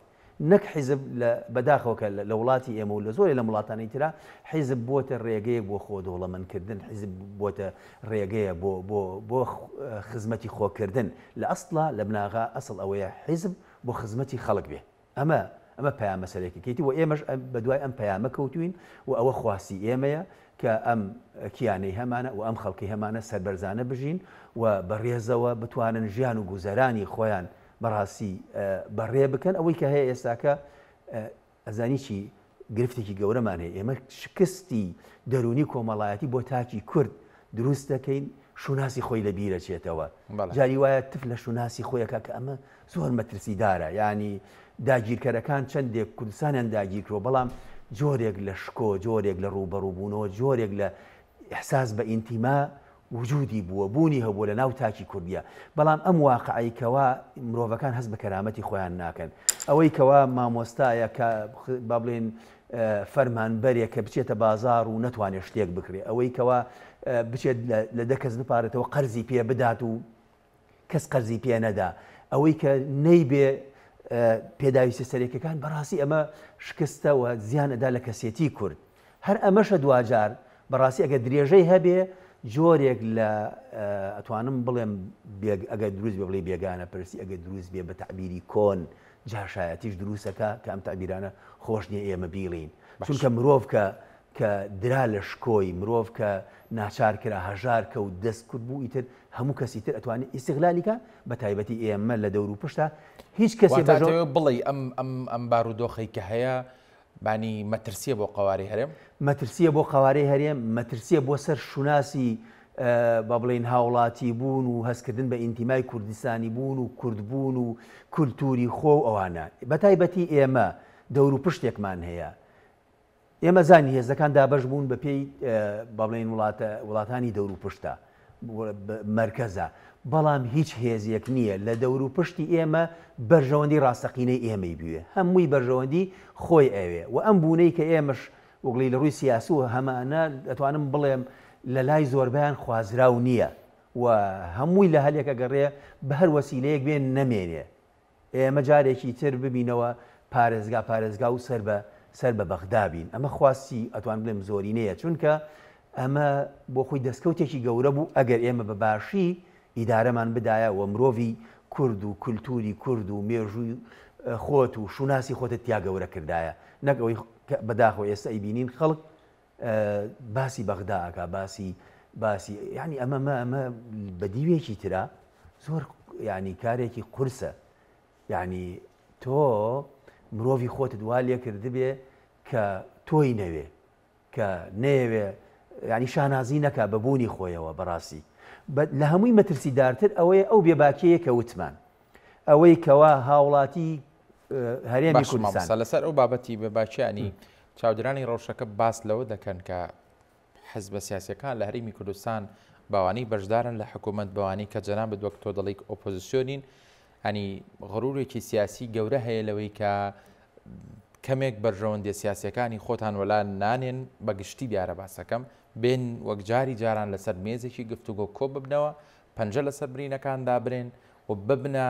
نەک حیزب لە بەداخەوە کە لە وڵاتی ئێمە و لە زۆرێ لەم وڵاتانەی ترا حیزب بۆتە ڕێگەیەک بۆ خۆ دەوڵەمەندکردن حیزب بۆتە ڕێگەیە بۆ بۆ بۆ خزمەتی خۆکردن لە ئەسڵا لە بناغا ئەسڵ ئەوەیە حیزب بۆ خزمەتی خەڵک بێ. ئەمە ئەمە پەیامە سەرەکیەکەیتی و ئێمەش بەدوای ئەم پەیامە کەوتوین و ئەوە خواستی ئێمەیە کە ئەم کیانەی هەمانە و ئەم خەڵکەی هەمانە سەربەرزانە بژین و بە ڕێزەوە بتوانن ژیان و گوزەرانی خۆیان بەڕاستی بەڕێ بکەن. ئەوەی کە هەیە ئێستاکە ئەزانی چی گرفتێکی گەورەمان هەیە، ئێمە شکستی دەروونی کۆمەڵایەتی بۆ تاکی کورد دروست دەکەین، شوناسی خۆی لە بیرەچێتەوە، جاری وایە تف لە شوناسی خۆیەکە کە ئەمە زۆر مەترسیدارە، یانی داگیرکەرەکان چەندێک کوردستانیان داگیرکرۆ بەڵام جۆرێک لە شکۆ، جۆرێک لە ڕووبەڕووبوونەوە، جۆرێک لە ئیحساس بە ئینتیما وجودی بووە، بوونی هەبووە لە ناو تاکی کوردیا، بەڵام ئەم واقعەی کەوا مرۆڤەکان هەست بە کەرامەتی خۆیان ناکەن، ئەوەی کەوا مامۆستایە کە با بڵێین فەرمانبەرێک کە بچێتە بازاڕ و نەتوانێت شتێک بکرێ، ئەوەی کەوا بچێت لە دە کەس بپارێتەوە قەرزی پێ بدات و کەس قەرزی پێ نەدا، ئەوەی کە نەیبێ پێداویستە سەرەکیەکان، بەڕاستی ئەمە شکستە و زیان ئەدا لە کەسێتی کورد. هەر ئەمەشە دواجار بەڕاستی ئەگەر درێژەی هەبێ جۆرێک لە ئەتوانم بڵێم ئەگەر دروست بێ بڵێ بێگانە پرسی، ئەگەر دروست بێ بە تەعبیری کۆن جاشایەتیش دروستەکە کە ئەم تەعبیرانە خۆش نییە ئێمە بیڵین، چونکە مرۆڤ کە کە درا لە شکۆی، مرۆڤ کە ناچار کرا هەژار کەوت دەست کورت بوو ئیتر هەموو کەسی تر ئەتوانێ ئیستغلالی کا، بە تایبەتی ئێمە لە دەور و پشتا هیچ کەسێ واتە ئەتەوێ بڵێی ئەم ئەم ئەم بارودۆخەی کە هەیە بانی مەترسیە بۆ قەوارەی هەرێم؟ مەترسیە بۆ قەوارەی هەرێم، مەترسیە بۆ سەر شوناسی با بڵێین هاوڵاتی بوون و هەستکردن بە ئینتیمای کوردستانی بوون و کوردبوون و کولتوری خۆ و ئەوانە. بە تایبەتی ئێمە دەور و پشتێکمان هەیە. ئێمە زانین هێزەکان دابەش بوون بە پێی با بڵێین وڵاتە وڵاتانی دەوروپشتە مەرکەزە، بەڵام هیچ هێزێک نییە لە دەوروپشتی ئێمە بەرژەوەندی ڕاستەقینەی ئێمەی بوێ، هەمووی بەرژەوەندی خۆی ئەوێ و ئەم بوونەی کە ئێمەش وەگڵی لە ڕووی سیاسی و هەمانە ئەتوانم بڵێم لە لای زۆربەیان خوازراو نییە و هەمووی لە هەلێک ئەگەڕێ بە هەر وەسیلەیەک بێ نەمێنێ. ئێمە جارێکی تر ببینەوە پارێزگا پارێزگا و سەر بە سەر بە بەغدا بین ئەمە خواستی ئەتوان بڵێم زۆرینەیە چونکە ئەمە بۆ خۆی دەستکەوتێکی گەورە بوو ئەگەر ئێمە بە باشی ئیدارەمان بدایە و مرۆڤی کورد و کولتوری کورد و مێژووی خۆت و شوناسی خۆتت تیا گەورە کردایە نەک ئەوەی بەداخەوە ئێستا ئەیبینین خەڵک باسی بەغدا ئەکا باسی باسی یعنی ئەمە مە ئەمە بە دیوێکی ترا زۆر یعنی کارێکی قورسە یعنی تۆ مرۆڤی خۆتت وا لێ کردبێ کە تۆی نەوێ کە نەیەوێ ینی شانازی نەکا بە بوونی خۆیەوە بەڕاستی لە هەمووی مەترسیدارتر ئەوەیە ئەو بێباکیەیە کە وتمان ئەوەی کەوا هاوڵاتی هەرێمی کوردستان لەسەر ئەو بابەتی بێباکیانی چاودێرانی ڕەوشەکە باس لەوە دەکەن کە حزبە سیاسیەکان لە هەرێمی کوردستان بەوانەی بەشدارن لە حکوومەت بەوانەی کە جەنابت وەک تۆ دەڵیک ئۆپۆزیسیۆنین ئەنی غرورێکی سیاسی گەورە هەیە لەوەی کە کەمێک بەرژەوەندیە سیاسەکانی خۆتان وەلا نانێن بە گشتی دیارە باسەکەم بێن وەک جاری جاران لەسەر مێزێکی گفتوگۆ کۆ ببنەوە پەنجە لەسەر برینەکان دابرێن و ببنە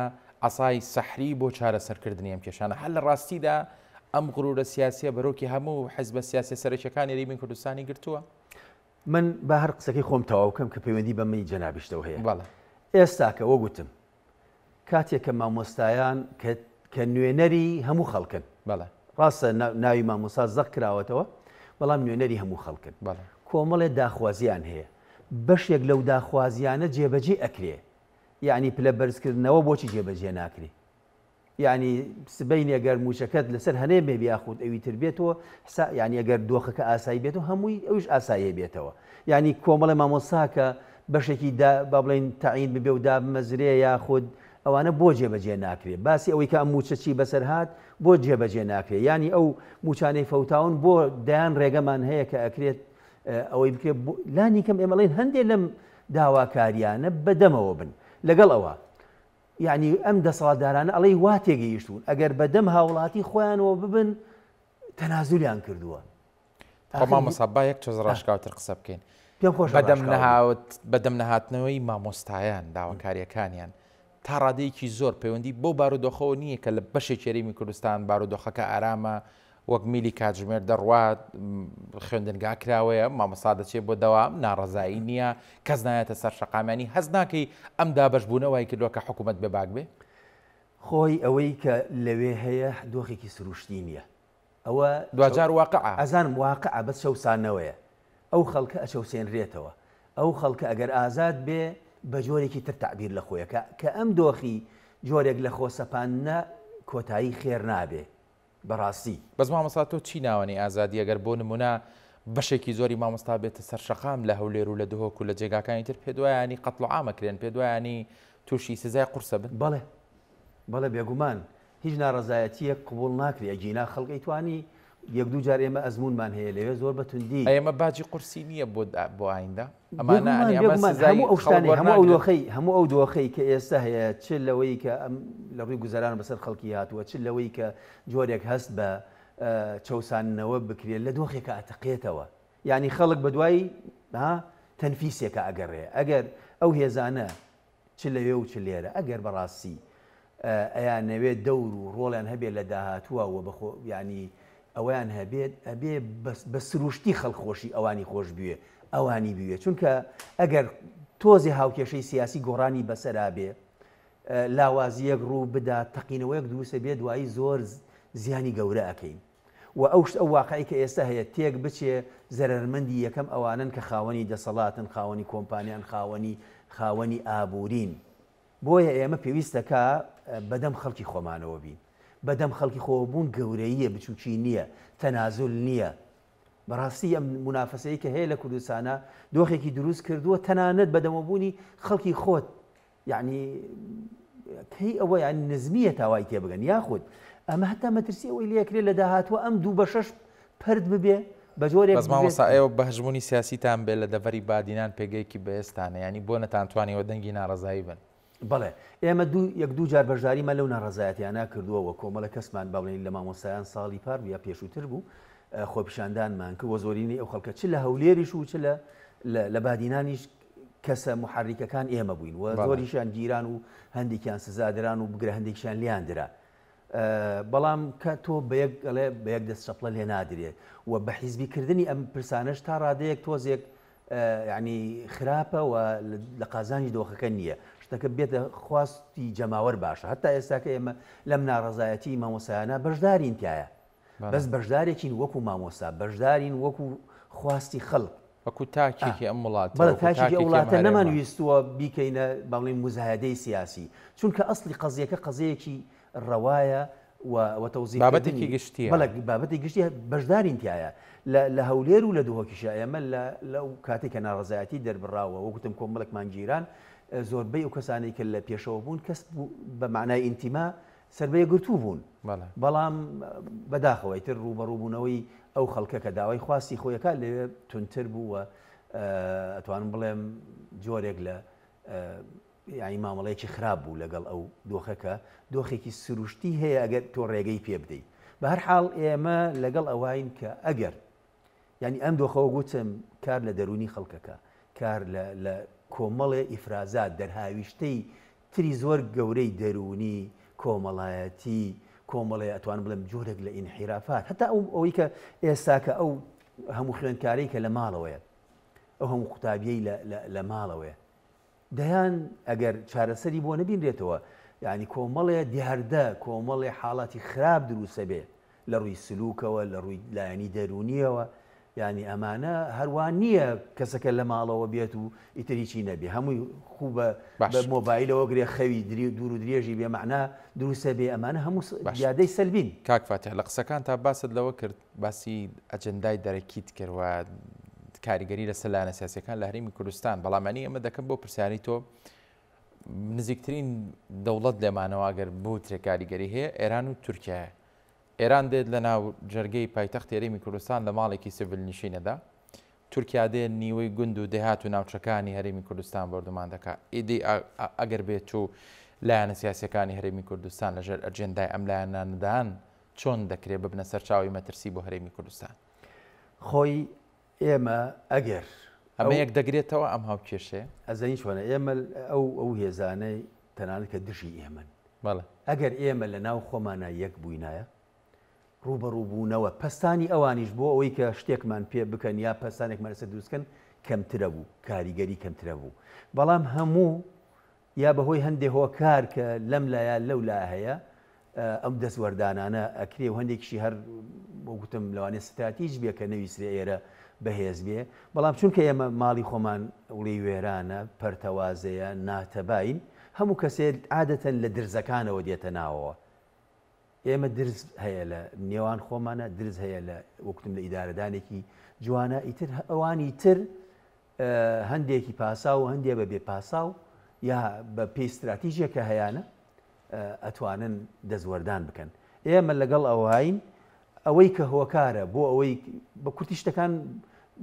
عەسای سەحری بۆ چارەسەرکردنی ئەم کێشانە. هەر لە ڕاستیدا ئەم غرورە سیاسیە بەرۆکی هەموو حزبە سیاسیە سەرەکیەکانی هەرێمی کوردستانی گرتووە؟ من با هەر قسەکەی خۆم تەواو بکەم کە پەیوەندی بە منی جەنابیشتەوە هەیە. بەڵێ. ئێستاکە وەک وتم کاتێک کە مامۆستایان کە کە نوێنەری هەموو خەڵکن. بەڵێ. ڕاستە ناوی مامۆستا زەق کراوەتەوە بەڵام نوێنەری هەموو خەڵکن. بەڵێ. کۆمەڵێ داخوازیان هەیە. بەشێک لەو داخوازیانە جێبەجێ ئەکرێ. یەعنی پلە بەرزکردنەوە بۆچی جێبەجێ ناکرێ؟ یەعنی سبەینێ گەر مووچەکەت لەسەر هەنێ بێ یاخود ئەوی تر بێتەوە حسا یەعنی ئەگەر دۆخەکە ئاسایی بێتەوە هەمووی ئەویش ئاسایی بێتەوە یەعنی کۆمەڵێ مامۆستا کە بەشێکی دا با بڵێین تەعین ببێ و دابمەزرێ یاخود ئەوانە بۆ جێبەجێ ناکرێ؟ باسی ئەوەی کە ئەم مووچە چی بەسەر هات بۆ جێبەجێ ناکرێ؟ یانی ئەو مووچانەی فەوتاون بۆ دەیان ڕێگەمان هەیە کە ئەکرێت ئەوەی بکرێت لانی کەم ئێمە ئەڵێین هەندێ لەم داواکاریانە بەدەمەوە بن لەگەڵ ئەوە یعنی ئەم دەسەڵاتدارانە ئەڵێی وا تێگەیشتوون ئەگەر بەدەم هاوڵاتی خۆیانەوە ببن تەنازولیان کردووە. خۆ مامۆستا با یەک تۆز ڕاشکاوتر قسە بکەین پێم خۆشە بەدەم ڕاشکاو بم. نەهاوت بەدەم نەهاتنەوەی مامۆستایان داواکاریەکانیان تا ڕادەیەکی زۆر پەیوەندی بەو بارودۆخەوە نییە کە لە بەشێکی هەرێمی کوردستان بارودۆخەکە ئارامە وەک میلی کاتژمێر دەڕوات خوێندنگا کراوەیە مامۆستا دەچێت بۆ دەوام ناڕەزایی نییە کەس نایەتە سەر شەقامیانی هەست ناکەی ئەم دابەشبوونە وای کردووە کە حکوومەت بێباک بێ؟ خۆی ئەوەی کە لەوێ هەیە دۆخێکی سروشتی نییە ئەوە دواجار واقعە. ئەزانم واقعە بەس چەوسانەوەیە ئەو خەڵکە ئەچەوسێنرێتەوە ئەو خەڵکە ئەگەر ئازاد بێ بە جۆرێکی تر تەعبیر لە خۆی ئەکا کە ئەم دۆخی جۆرێک لە خۆ سەپاندنە کۆتایی خێر نابێ بەڕاستی. بەس مامۆستا تۆ چی ناوەنی ئازادی ئەگەر بۆ نمونە بەشێکی زۆری مامۆستا بێتە سەر شەقام لە هەولێر و لە دهۆک و لە جێگاکانی تر پێت وایە ینی قەتڵ و عام ئەکرێن پێت وایە ینی توشی سزای قورسە بن؟ بەڵێ بەڵێ بێگومان هیچ ناڕەزایەتییەک قبوڵ ناکرێ ئەگینا خەڵک ئەیتوانی یەک دوو جار ئێمە ئەزموونمان هەیە لەوێ زۆر بە توندی. ئەی ئەمە باجی قورسی نییە بۆ بۆ ئایندە؟ ئەمانە بێگومان ئەنی ئەمە بێگومان سزای هەموو ئەو خەڵک شتانەی هەموو ئەو وەرناگرن؟ دۆخەی هەموو ئەو دۆخەی کە ئێستا هەیە چ لەوەی کە ئەم لە ڕووی گوزەران بەسەر خەڵکی هاتووە چ لەوەی کە جۆرێک هەست بە چەوساندنەوە بکرێت لە دۆخێکا ئەتەقێتەوە یانی خەڵک بەدوای ها تەنفیسێکا ئەگەڕێ ئەگەر ئەو هێزانە چ لەوێ و چ لێرە ئەگەر بەڕاستی ئەیانەوێ دەور و ڕۆڵیان هەبێت لە داهاتووە و بەخۆ یانی ئەوەیان هەبێت ئەبێ بە سروشتی خەڵک خۆشی ئەوانی خۆش بوێ ئەوانی بوێ چونکە ئەگەر تۆزێ هاوکێشەی سیاسی گۆڕانی بەسەرا بێ لاوازیەک ڕوو بدا تەقینەوەیەک دروستە بێ دوایی زۆر زیانی گەورە ئەکەین. و ئەو شت ئەو واقعەی کە ئێستا هەیە تێک بچێ زەرەرمەندی یەکەم ئەوانەن کە خاوەنی دەسەڵاتن خاوەنی کۆمپانیان خاوەنی خاوەنی ئابوورین بۆیە ئێمە پێویستە کە بەدەم خەڵکی خۆمانەوە بین بەدەم خەڵکی خۆوە بوون گەورەییە بچووکی نییە تەنازول نییە بەڕاستی ئەم مونافەسەی کە هەیە لە کوردستانە دۆخێکی دروست کردووە تەنانەت بەدەمەبوونی خەڵکی خۆت یەعنی کەی ئەوە یان نزمیە تا وای تێبگەن یاخود ئەمە هەتا مەترسی ئەوەی لێکرێ لە داهاتوە ئەم دوو بەشەش پرد ببێ بە جۆرێک بەس مامۆستا ئێوە بە هەژموونی سیاسیتان بێ لە دەڤەری بادینان پێگەیەکی بەهێزتانە یانی بۆ نەتانتوانیوە دەنگی ناڕەزایی بن؟ بەڵێ ئێمە دوو یەک دوو جار بەشداریمان لەو ناڕەزایەتیانە کردووە و کۆمەڵە کەسمان با بڵێین لە مامۆستایان ساڵی پار یا پێشووتر بوو خۆپیشاندانمان کرد و زۆرینەی ئەو خەڵکە چ لە هەولێریش و چ لە لە بادینانیش کەسە موحەریکەکان ئێمە بووین و زۆریشیان گیران و هەندێکیان سزا دران و بگرە هەندێکیان لیان درا. بەڵام کە تۆ بە یەک ئەڵێ بە یەک دەست چەپڵە لێ نادرێت و بە حیزبی کردنی ئەم پرسانەش تا ڕادەیەک تۆزێک یعنی خراپە و لە قازانجی دۆخەکە نییە شتەکە بێتە خواستی جەماوەر باشە هەتا ئێستاکە ئێمە لەم ناڕەزایەتی مامۆسایانە بەشدارین تایە بەس بەشدارێکین وەکو مامۆستا بەشدارین وەکو خواستی خەڵک وەکو تاکێکی ئەم وڵاتە بەڵێ تاکێکی ئەم وڵاتە نەمان ویستووە بیکەینە با بڵێین موزایەدەی سیاسی چونکە ئەسڵی قەزیەکە قەزیەیەکی ڕەوایە و و تەوزیف بابەتێکی گشتیە بەڵێ بابەتی گشتیە بەشدارین تیایە لە لە هەولێر و لە دهۆکیشە ئێمە لە لەو کاتێک کە ناڕەزایەتی دەربڕاوە وەکوتم کۆمەڵێکمان گیران زۆربەی ئەو کەسانەی کە لە پێشەوە بوون کەس بە معنای ئینتیما سەر بە یەکگرتوو بوون، بەڵام بەداخەوە ئیتر ڕووبەڕووبوونەوەی ئەو خەڵکە کە داوای خواستی خۆی ئەکات لەوێ توندتر بوو و ئەتوانم بڵێم جۆرێک لە یانی مامەڵەیەکی خراپ بوو لەگەڵ ئەو دۆخە کە دۆخێکی سروشتی هەیە ئەگەر تۆ ڕێگەی پێ بدەیت. بە هەر حاڵ ئێمە لەگەڵ ئەوەین کە ئەگەر یانی ئەم دۆخە وەک وتم کار لە دەروونی خەڵکەکە، کار لە لە کۆمەڵێ ئیفرازات، دەرهاویشتەی تری زۆر گەورەی دەروونی، کۆمەڵایەتی، کۆمەڵێ ئەتوانم بڵێم جۆرێک لە ئینحیرافات، هەتا ئەو ئەوەی کە ئێستاکە ئەو هەموو خوێندکارەی کە لە ماڵەوەیە، ئەو هەموو قوتابیەی لە لە لە ماڵەوەیە، دەیان ئەگەر چارەسەری بۆ نەبینرێتەوە یانی کۆمەڵێ دیاردە کۆمەڵێ حاڵاتی خراپ دروستەبێ لە ڕووی سلوکەوە لە ڕووی لایەنی دەروونیەوە یانی ئەمانە هەروا نییە کەسەکە لە ماڵەوە بێت و ئیتر هیچی نەبێ هەمووی خوو بە باش. بە مۆبایلەوە گرێ خەوی دری دوور و درێژی بێ مەعنا دروستە بێ ئەمانە هەموو باش. دیاردەی سەلبین. کاک فاتیح لە قسەکانتا باست لەوە کرد باسی ئەجندای دەرەکیت کرد و کاریگەری لەسەر لایەنە سیاسیەکان لە هەرێمی کوردستان، بەڵام ئەنی ئەمە دەکەم بۆ پرسیاری تۆ نزیکترین دەوڵەت لێمانەوە ئەگەر بوترێ کاریگەری هەیە ئێران و تورکیایە. ئێران دێت لە ناو جەرگەی پایتەختی هەرێمی کوردستان لە ماڵێکی سڤیل نشینەدا، تورکیا دێ نیوەی گوند و دێهات و ناوچەکانی هەرێمی کوردستان بۆردومان دەکا. ئیدی ئەگەر بێت و لایەنە سیاسیەکانی هەرێمی کوردستان لەژێر ئەجێندای ئەم لایەنانەدان چۆن دەکرێ ببنە سەرچاوەی مەترسی بۆ هەرێمی کوردستان؟ خۆی ئێمە ئەگەر ئەمە یەک دەگرێتەوە ئەم هاوکێشەیە؟ ئەزانی چۆنە ئێمە ئەو ئەو هێزانەی تەنانەت کە دژی ئێمەن ئەگەر ئێمە لە ناو خۆمانە یەک بووینایە ڕووبەڕووبوونەوە پەستانی ئەوانیش بۆ ئەوەی کە شتێکمان پێ بکەن یا پەستانێکمان لەسەر دروست بکەن کەمترە بوو، کاریگەری کەمترە بوو. بەڵام هەموو یا بەهۆی هەندێ هۆکار کە لەم لا یا لەو لا هەیە ئەم دەستوەردانانە ئەکرێ و هەندێکیشی هەر وەک گوتم لەوانەیە ستراتیج بێ کە نەویسترێ ئێرە بەهێز بێ، بەڵام چونکە ئێمە ماڵی خۆمان وڵی وێرانە، پەرتەوازەیە، ناتەباین، هەموو کەسێ عادەتەن لە درزەکانەوە دێتە ناوەوە. ئێمە درز هەیە لە نێوان خۆمانە، درز هەیە لە وەک گوتم لە ئیدارەدانێکی جوانە، ئیتر ئەوانی تر هەندێکی پاساو و هەندێ بە بێ پاساو یا بە پێی ستراتیژێک کە هەیانە ئەتوانن دەستوەردان بکەن. ئێمە لەگەڵ ئەوهاین ئەوەی کە هۆکارە بۆ ئەوەی بە کورتی شتەکان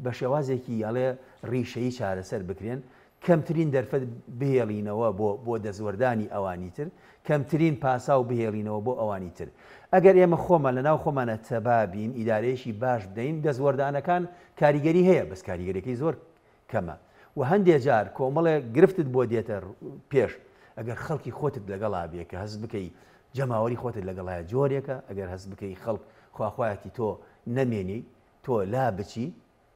بە شێوازێکی ئەڵێ ڕیشەیی چارەسەر بکرێن، کەمترین دەرفەت بهێڵینەوە بۆ بۆ دەستوەردانی ئەوانی تر، کەمترین پاساو بهێڵینەوە بۆ ئەوانی تر. ئەگەر ئێمە خۆمان لەناو خۆمانا تەبا بین، ئیدارەیەکی باش بدەین، دەستوەردانەکان کاریگەری هەیە، بەس کاریگەریەکەی زۆر کەمە و هەندێ جار کۆمەڵێ گرفتت بۆ دێتە پێش، ئەگەر خەڵکی خۆتت لەگەڵا بێ کە هەست بکەی جەماوەری خۆتت لەگەڵایە جۆرێکە، ئەگەر هەست بکەی خەڵک خواخوایەتی تۆ نەمێنی، تۆ لا بچی،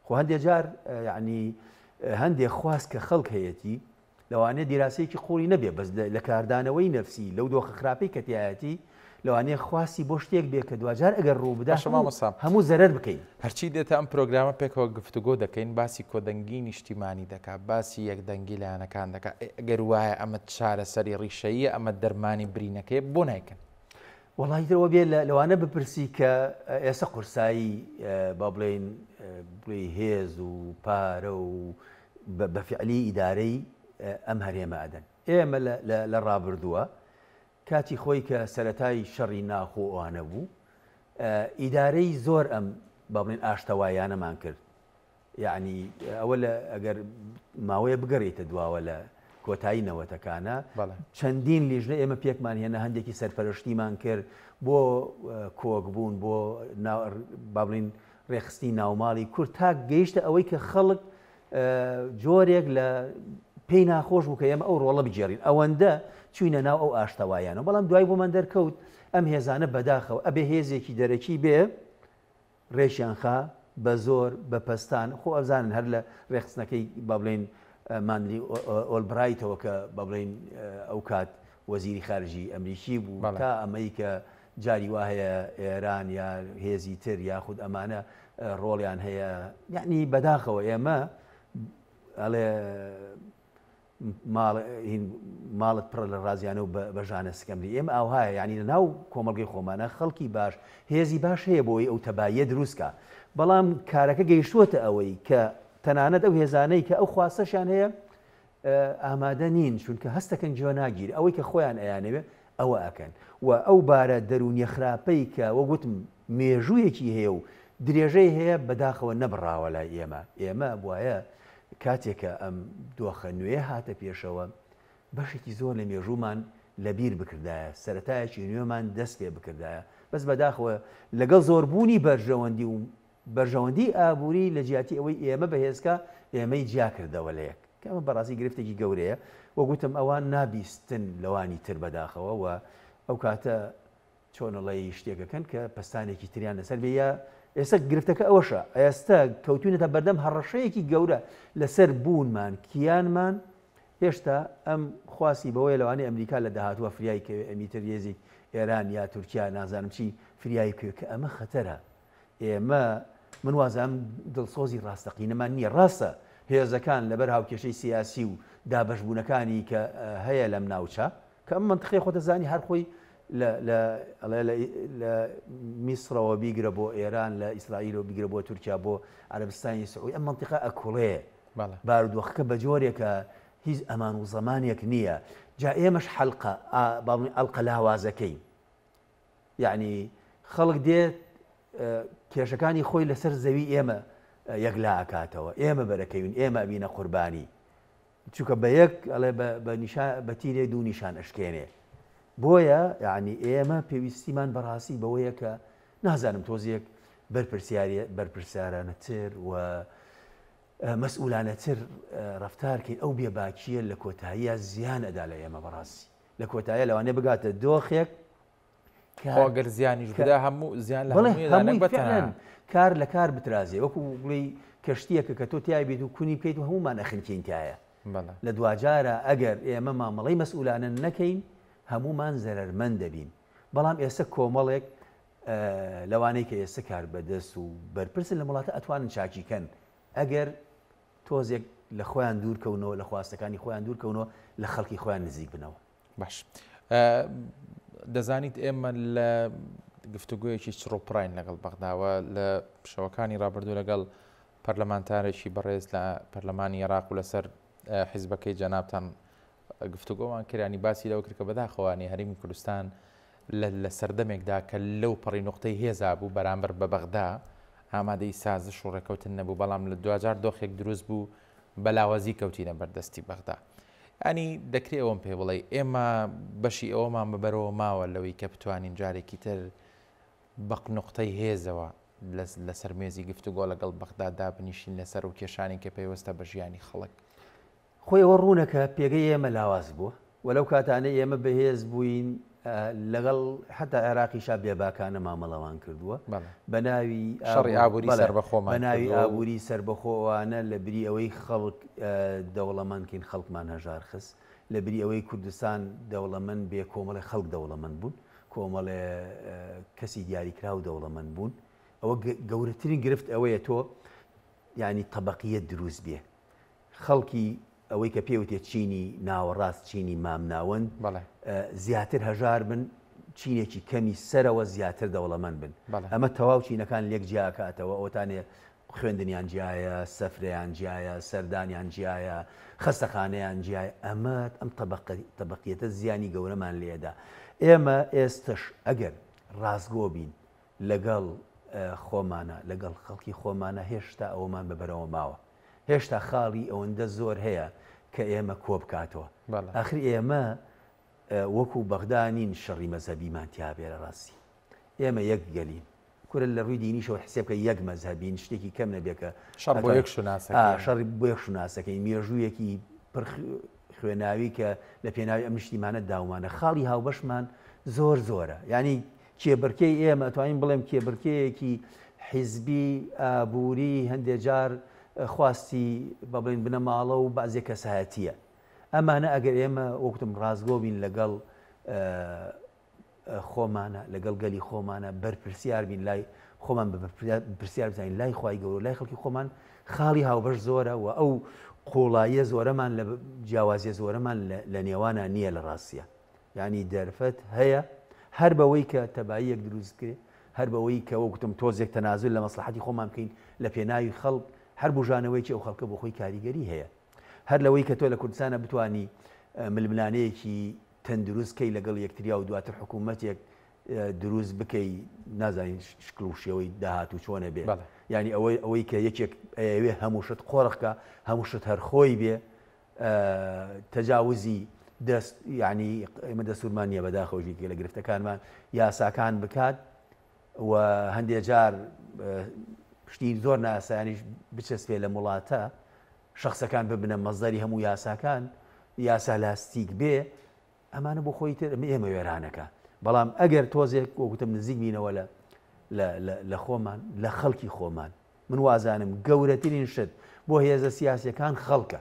خۆ هەندێ جار یەعنی هەندێ خواست کە خەڵک هەیەتی لەوانەیە دیراسەیەکی قوڵی نەبێ بەس لە کاردانەوەی نەفسی لەو دۆخە خراپەی کە تیایەتی لەوانەیە خواستی بۆ شتێک بێ کە دواجار ئەگەر ڕوو بدا باشە مامۆستا هەموو زەرەر بکەین. هەرچی دێتە ئەم پرۆگرامە پێکەوە گفتوگۆ دەکەین باسی کۆدەنگی نیشتیمانی دەکا باسی یەکدەنگی لایەنەکان دەکا ئەی ئەگەر وایە ئەمە چارەسەری ڕیشەییە ئەمە دەرمانی برینەکەیە بۆ نایکەن؟ وەڵا ئیتر ئەوە بێ لەوانە بپرسی کە ئێستا قورسایی با بڵێین بڵێی هێز و پارە و بە فعلی ئیدارەی ئەم هەرێمە ئەدەن. ئێمە لە ڕابردووە کاتی خۆی کە سەرەتای شەڕی ناخۆ ئەوانە بوو ئیدارەی زۆر ئەم با بڵێن ئاشتەوایانەمان کرد. یەعنی ئەوە لە ئەگەر ماوەیە بگەڕێیتە دواوە لە کۆتایی نەوەتەکانە چەندین لیژنە ئێمە پێکمان هێنا هەندێکی سەرپەرشتیمان کرد بۆ کۆک بوون بۆ با بڵین ڕێخستنی ناوماڵی کورد تا گەیشتە ئەوەی کە خەڵک جۆرێک لە پێی ناخۆش بوو کە ئێمە ئەو ڕۆڵە بگێڕین ئەوەندە چوینە ناو ئەو ئاشتەوایانە بەڵام دوای بۆمان دەرکەوت ئەم هێزانە بەداخەوە ئەبێ هێزێکی دەرەکی بێ ڕێکیان خا بە زۆر بە پەستان خۆ ئەزانن هەر لە ڕێکخستنەکەی با بڵێین مادلین ئۆلبرایتەوە کە با بڵێین ئەو کات وەزیری خارجی ئەمریکی بوو تا ئەمەی کە جاری وا هەیە ئێران یا هێزی تر یاخود ئەمانە ڕۆڵیان هەیە یعنی بەداخەوە ئێمە ئەڵێ ماڵ هین ماڵت پڕە لە ڕازیانە و بە ژانە سکەمری ئێمە ئاوهایە یانی لە ناو کۆمەڵگەی خۆمانە خەڵکی باش هێزی باش هەیە بۆی ئەو تەباییە دروست کا بەڵام کارەکە گەیشتووەتە ئەوەی کە تەنانەت ئەو هێزانەی کە ئەو خواستەشیان هەیە ئامادە نین چونکە هەستەکەن گوێ ناگیر ئەوەی کە خۆیان ئەیانەوێ ئەوە ئەکەن و ئەو بارە دەروونیە خراپەی کە وەک وتم مێژوویەکی هەیە و درێژەی هەیە بەداخەوە نەبڕاوە لای ئێمە ئێمە بوایە کاتێک کە ئەم دۆخە نوێیە هاتە پێشەوە، بەشێکی زۆر لە مێژوومان لەبیر بکردایە، سەرەتایەکی نوێمان دەست پێ بکردایە، بەس بەداخەوە لەگەڵ زۆربوونی بەرژەوەندی و بەرژەوەندیی ئابووری لە جیاتی ئەوەی ئێمە بەهێزکا، ئێمەی جیا کردەوە لە یەک، کە ئەمە بەڕاستی گرفتێکی گەورەیە، وەک وتم ئەوان نابیستن لەوانی تر بەداخەوە و ئەو کاتە چۆن ئەڵێی شتێک ئەکەن کە پەستانێکی تریان لەسەر بێ یا ئێستا گرفتەکە ئەوەشە ئێستا کەوتوینەتە بەردەم هەڕەشەیەکی گەورە لەسەر بوونمان کیانمان هێشتا ئەم خواسی بەوەیە لەوانەیە ئەمریکا لە داهاتووە فریای کەوێ ئەمی تر هێزێک ئێران یا تورکیا نازانم چی فریای بکەوێ کە ئەمە خەتەرە ئێمە من وازانم دڵسۆزی ڕاستەقینەمان نییە ڕاستە هێزەکان لەبەر هاوکێشەی سیاسی و دابەشبوونەکانی کە هەیە لەم ناوچە کە ئەم مەنتقەی خۆت ئەزانی هەر خۆی لە لە ئەڵێ لە لە میسرەوە بیگرە بۆ ئێران لە ئیسرائیلەوە بیگرە بۆ تورکیا بۆ عەرەبستانی سعودی ئەم مەنتیقە ئەکوڵێ بارودۆخەکە بە جۆرێکە هیچ ئەمان و زەمانێک نییە جا ئێمەش حەلقە با بڵێین ئەڵقە لاوازەکەین یعنی خەڵک دێت کێشەکانی خۆی لەسەر زەوی ئێمە یەکلا ئەکاتەوە ئێمە بەرەکەوین ئێمە ئەبینە قوربانی چونکە بە یەک ئەڵێ بە نیشان بە تیرێ دوو نیشان ئەشکێنێ بۆیە یعنی ئێمە پێویستیمان بەڕاستی بەوەیە کە نازانم تۆزێک بەرپرسیاری بەرپرسیارانەتر و مەسئولانەتر ڕەفتارکەین ئەو بێباکییە لە کۆتاییە زیان ئەدا لە ئێمە بەڕاستی لە کۆتایە لەوانەیە بگاتە دۆخێک خۆ گەر زیانیش بدا هەموو زیان لە هەمووی بەتەنها کار لە کار بترازێ وەکو بڵێی کەشتیەکە کە تۆ تیای بیت و کونی بکەیت و هەموومان ئەخنکین تایە لە دواجارە ئەگەر ئێمە مامەڵەی مەسئولانە نەکەین هەموومان زەرەرمەند دەبین بەڵام ئێستا کۆمەڵێک لەوانەی کە ئێستا کار بەدەست و بەرپرسن لە وڵاتە ئەتوانن چاکیکەن ئەگەر تۆزێک لە خۆیان دوورکەونەوە لە خواستەکانی خۆیان دوورکەونەوە لە خەڵکی خۆیان نزیک بنەوە. باش دەزانیت ئێمە لە گفتوگویەکی چڕوپڕین لەگەڵ بەغداوە لە شەوەکانی ڕابردوو لەگەڵ پەرلەمانتارێکی بەڕێز لە پەرلەمانی عێراق و لەسەر حیزبەکەی جەنابتان گفتوگۆمان کرانی باسی لەوە کرد کە بەداخەوانی هەرێمی کوردستان لە سەردەمێکدا کە لەو پەڕی نقطەی هێزا بوو بەرامبەر بە بەغدا ئامادەی سازش و ڕێکەوتن نەبوو بەڵام لە دواجار دۆخێک دروست بوو بە لاوازی کەوتینە بەردەستی بەغدا یانی دەکرێ ئەوەم پێ بڵێی ئێمە بەشی ئەوەمان بەبەرەوە ماوە لەوەی کە بتوانین جارێکی تر بە نوقتەی هێزەوە لەسەر مێزی گفتوگۆ لەگەڵ بەغدا دابنیشین لەسەر و کێشانی کە پەیوەستە بە ژیانی خەڵک. خۆی ئەوە ڕوونە کە پێگەی ئێمە لاواز بووە و لەو کاتانەی ئێمە بەهێز بووین لەگەڵ حەتا عێراقیشا بێباکانە مامەڵەمان کردووە بە ناوی شەڕی ئابووری سەربەخۆمان بە ناوی ئابووری سەربەخۆوانە لە بری ئەوەی خەڵک دەوڵەمەند کەین خەڵکمان هەژار خست لە بری ئەوەی کوردستان دەوڵەمەند بێ کۆمەڵێ خەڵک دەوڵەمەند بوون کۆمەڵێ کەسی دیاریکراو دەوڵەمەند بوون ئەوە گەورەترین گرفت ئەوەیە تۆ یعنی تەبەقیەت دروست بێ خەڵکی ئەوەی کە پێی وتێ چینی ناوەڕاست، چینی مامناوەند زیاتر هەژار بن، چینێکی کەمی سەرەوە زیاتر دەوڵەمەند بن. ئەمە تەواو چینەکان لێک جیا ئەکاتەوە، ئەوەتانێ خوێندنیان جیایە، سەفرەیان جیایە، سەردانیان جیایە، خەستەخانەیان جیایە، ئەمە ئەم تەبەقیەتە زیانی گەورەمان لێدا. ئێمە ئێستەش ئەگەر ڕاستگۆ بین لەگەڵ خۆمانە، لەگەڵ خەڵکی خۆمانە هێشتا ئەوەمان بە بەرەوە ماوە. هێشتا خاڵی ئەوەندە زۆر هەیە کە ئێمە کۆبکاتەوە. ئاخر ئێمە وەکو بەغدا نین شەڕی مەزهەبیمان تیا بێ لە ڕاستی. ئێمە یەک گەلین. کورە لە ڕووی دینیشەوە حسێب بکە یەک مەزهەبین شتێکی کەم نەبێ کە شەڕ بۆ یەک شوناسەکەین. شەڕ بۆ یەک شوناسەکەین. مێژوویەکی پڕ خوێناوی کە لە پێناوی ئەم نیشتیمانە داومانە. خاڵی هاوبەشمان زۆر زۆرە. یانی کێبڕکێی ئێمە ئەتوانین بڵێم کێبڕکێیەکی حیزبی، ئابووری، هەندێ جار خواستی بە بڵێین بنەماڵە و بەعزێ کەسایەتییە. ئەمانە ئەگەر ئێمە وەک وتم ڕاستگۆ بین لەگەڵ خۆمانە، لەگەڵ گەلی خۆمانە، بەرپرسیار بین لای خۆمان بە بەرپرسیار بزانین لای خوای گەورە و لای خەڵکی خۆمان خاڵی هاوبەش زۆرە و ئەو قووڵاییە زۆرەمان لە جیاوازیە زۆرەمان لە نێوانە نییە لە ڕاستیە. یانی دەرفەت هەیە هەر بەوەی کە تەباییەک دروست بکرێ، هەر بەوەی کە وەک وتم تۆزێک تەنازول لە مەسڵەحەتی خۆمان بکەین لە پێناوی خەڵک، هەر بوژانەوەیەکی ئەو خەڵکە بۆ خۆی کاریگەری هەیە. هەر لەوەی کە تۆ لە کوردستانا بتوانی ململانێیەکی تەندروست کەی لەگەڵ یەکتریا و دواتر حکوومەتێک دروست بکەی نازانین شکل و شێوەی داهاتوو چۆنە بێ یانی ئەوەی ئەوەی کە یەکێک ئەیەوێ هەموو شت قۆرخ کە هەموو شت هەر خۆی بێ تەجاوزی دەست یعنی ئێمە دەستورمان نییە بەداخەوە یەکێک لە گرفتەکانمان یاساکان بکات و هەندێ جار شتی زۆر ناسایانیش بچەسپێ لە وڵاتە شخصەکان ببنە مەزدەری هەموو یاساکان یاسا لاستیک بێ ئەمانە بۆ خۆی تر ئێمە وێرانەکە بەڵام ئەگەر تۆزێک وەکوتم نزیک بینەوە لە لە خۆمان لە خەڵکی خۆمان من وازانم گەورەترین شت بۆ هێزە سیاسیەکان خەڵکە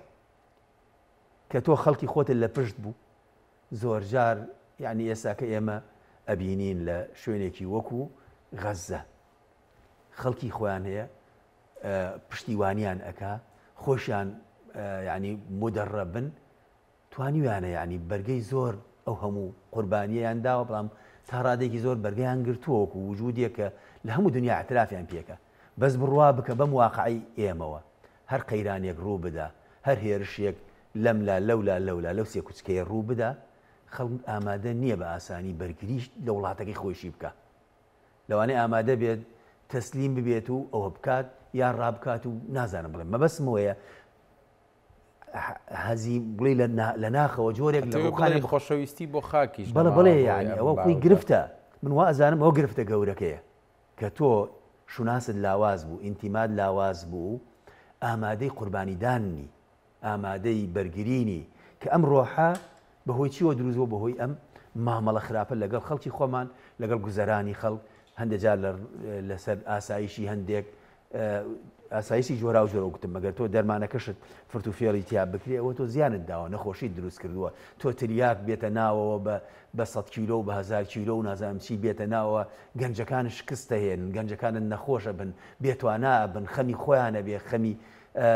کە تۆ خەڵکی خۆتت لە پشت بوو زۆرجار یعنی ئێستا کە ئێمە ئەبینین لە شوێنێکی وەکو غەززە خەڵکی خۆیان هەیە پشتیوانیان ئەکا خۆشیان یعنی مدەڕەبن توانیویانە یانی بەرگەی زۆر ئەو هەموو قوربانیەیان داوە بەڵام تا ڕادەیەکی زۆر بەرگەیان گرتووە وەکو وجودێک کە لە هەموو دنیا ئیعترافیان پێکە. بەس بڕوا بکە بەم واقعەی ئێمەوە هەر قەیرانێک ڕوو بدا، هەر هێرشێک لەملا لەولا لەولا لەو سێکوچکەیە ڕوو بدا، خەڵک ئامادە نییە بە ئاسانی بەرگری لە وڵاتەکەی خۆیشی بکا. لەوانەیە ئامادە بێت تەسلیم ببێت و ئەوە بکات یان ڕابکات و نازانم بڵێم مەبەستم ئەوەیە هەزی بڵێ لە ناخەوە جۆرێک لە ڕووخانی خۆشەویستی بۆ خاکیش بەڵێ بڵێ یعنی ئەوە خۆی گرفتە من وا ئەزانم ئەوە گرفتە گەورەکەیە کە تۆ شوناست لاواز بوو ئینتیمات لاواز بوو ئامادەی قوربانیدان نی ئامادەی بەرگرینی کە ئەم ڕۆحە بەهۆی چیوە دروست بووە بەهۆی ئەم مامەڵە خراپە لەگەڵ خەڵکی خۆمان لەگەڵ گوزەرانی خەڵک هەندێک جار لەسەر ئاسایشی هەندێک ئاسایشی جۆراو جۆرە گوتم مەگەر تۆ دەرمانەکەشت فرت و فێڵی تیا بکرێ ئەوە تۆ زیانت داوە نەخۆشیت دروست کردووە تۆ تریاک بێتە ناوەوە بە بە سەد کیلۆ و بە هەزار کیلۆ و نازانم چی بێتە ناوەوە گەنجەکان شکست دەهێنن گەنجەکانت نەخۆشە بن بێتوانا بن خەمی خۆیانە بێ خەمی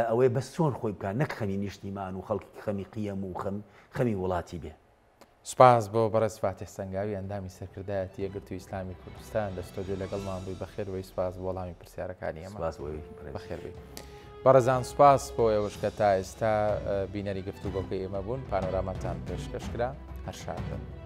ئەوەیە بەس چۆن خۆی بکات نەک خەمی نیشتیمان و خەڵکی خەمی قیەم و خەمی وڵاتی بێ. سوپاس بۆ بەڕێز فاتیح سەنگاوی ئەندامی سەرکردایەتی یەکگرتووی ئیسلامی کوردستان لە ستۆدیۆ لەگەڵمان بووی بەخێر بێی سوپاس بۆ وەڵامی پرسیارەکانی ئێمە. سوپاس بۆ ئێوەی بەڕێز. بەخێر بێی. بەڕێزان سوپاس بۆ ئێوەش کە تا ئێستا بینەری گفتوگۆکەی ئێمە بوون پانۆراماتان پێشکەش کرا هەر شاد بن.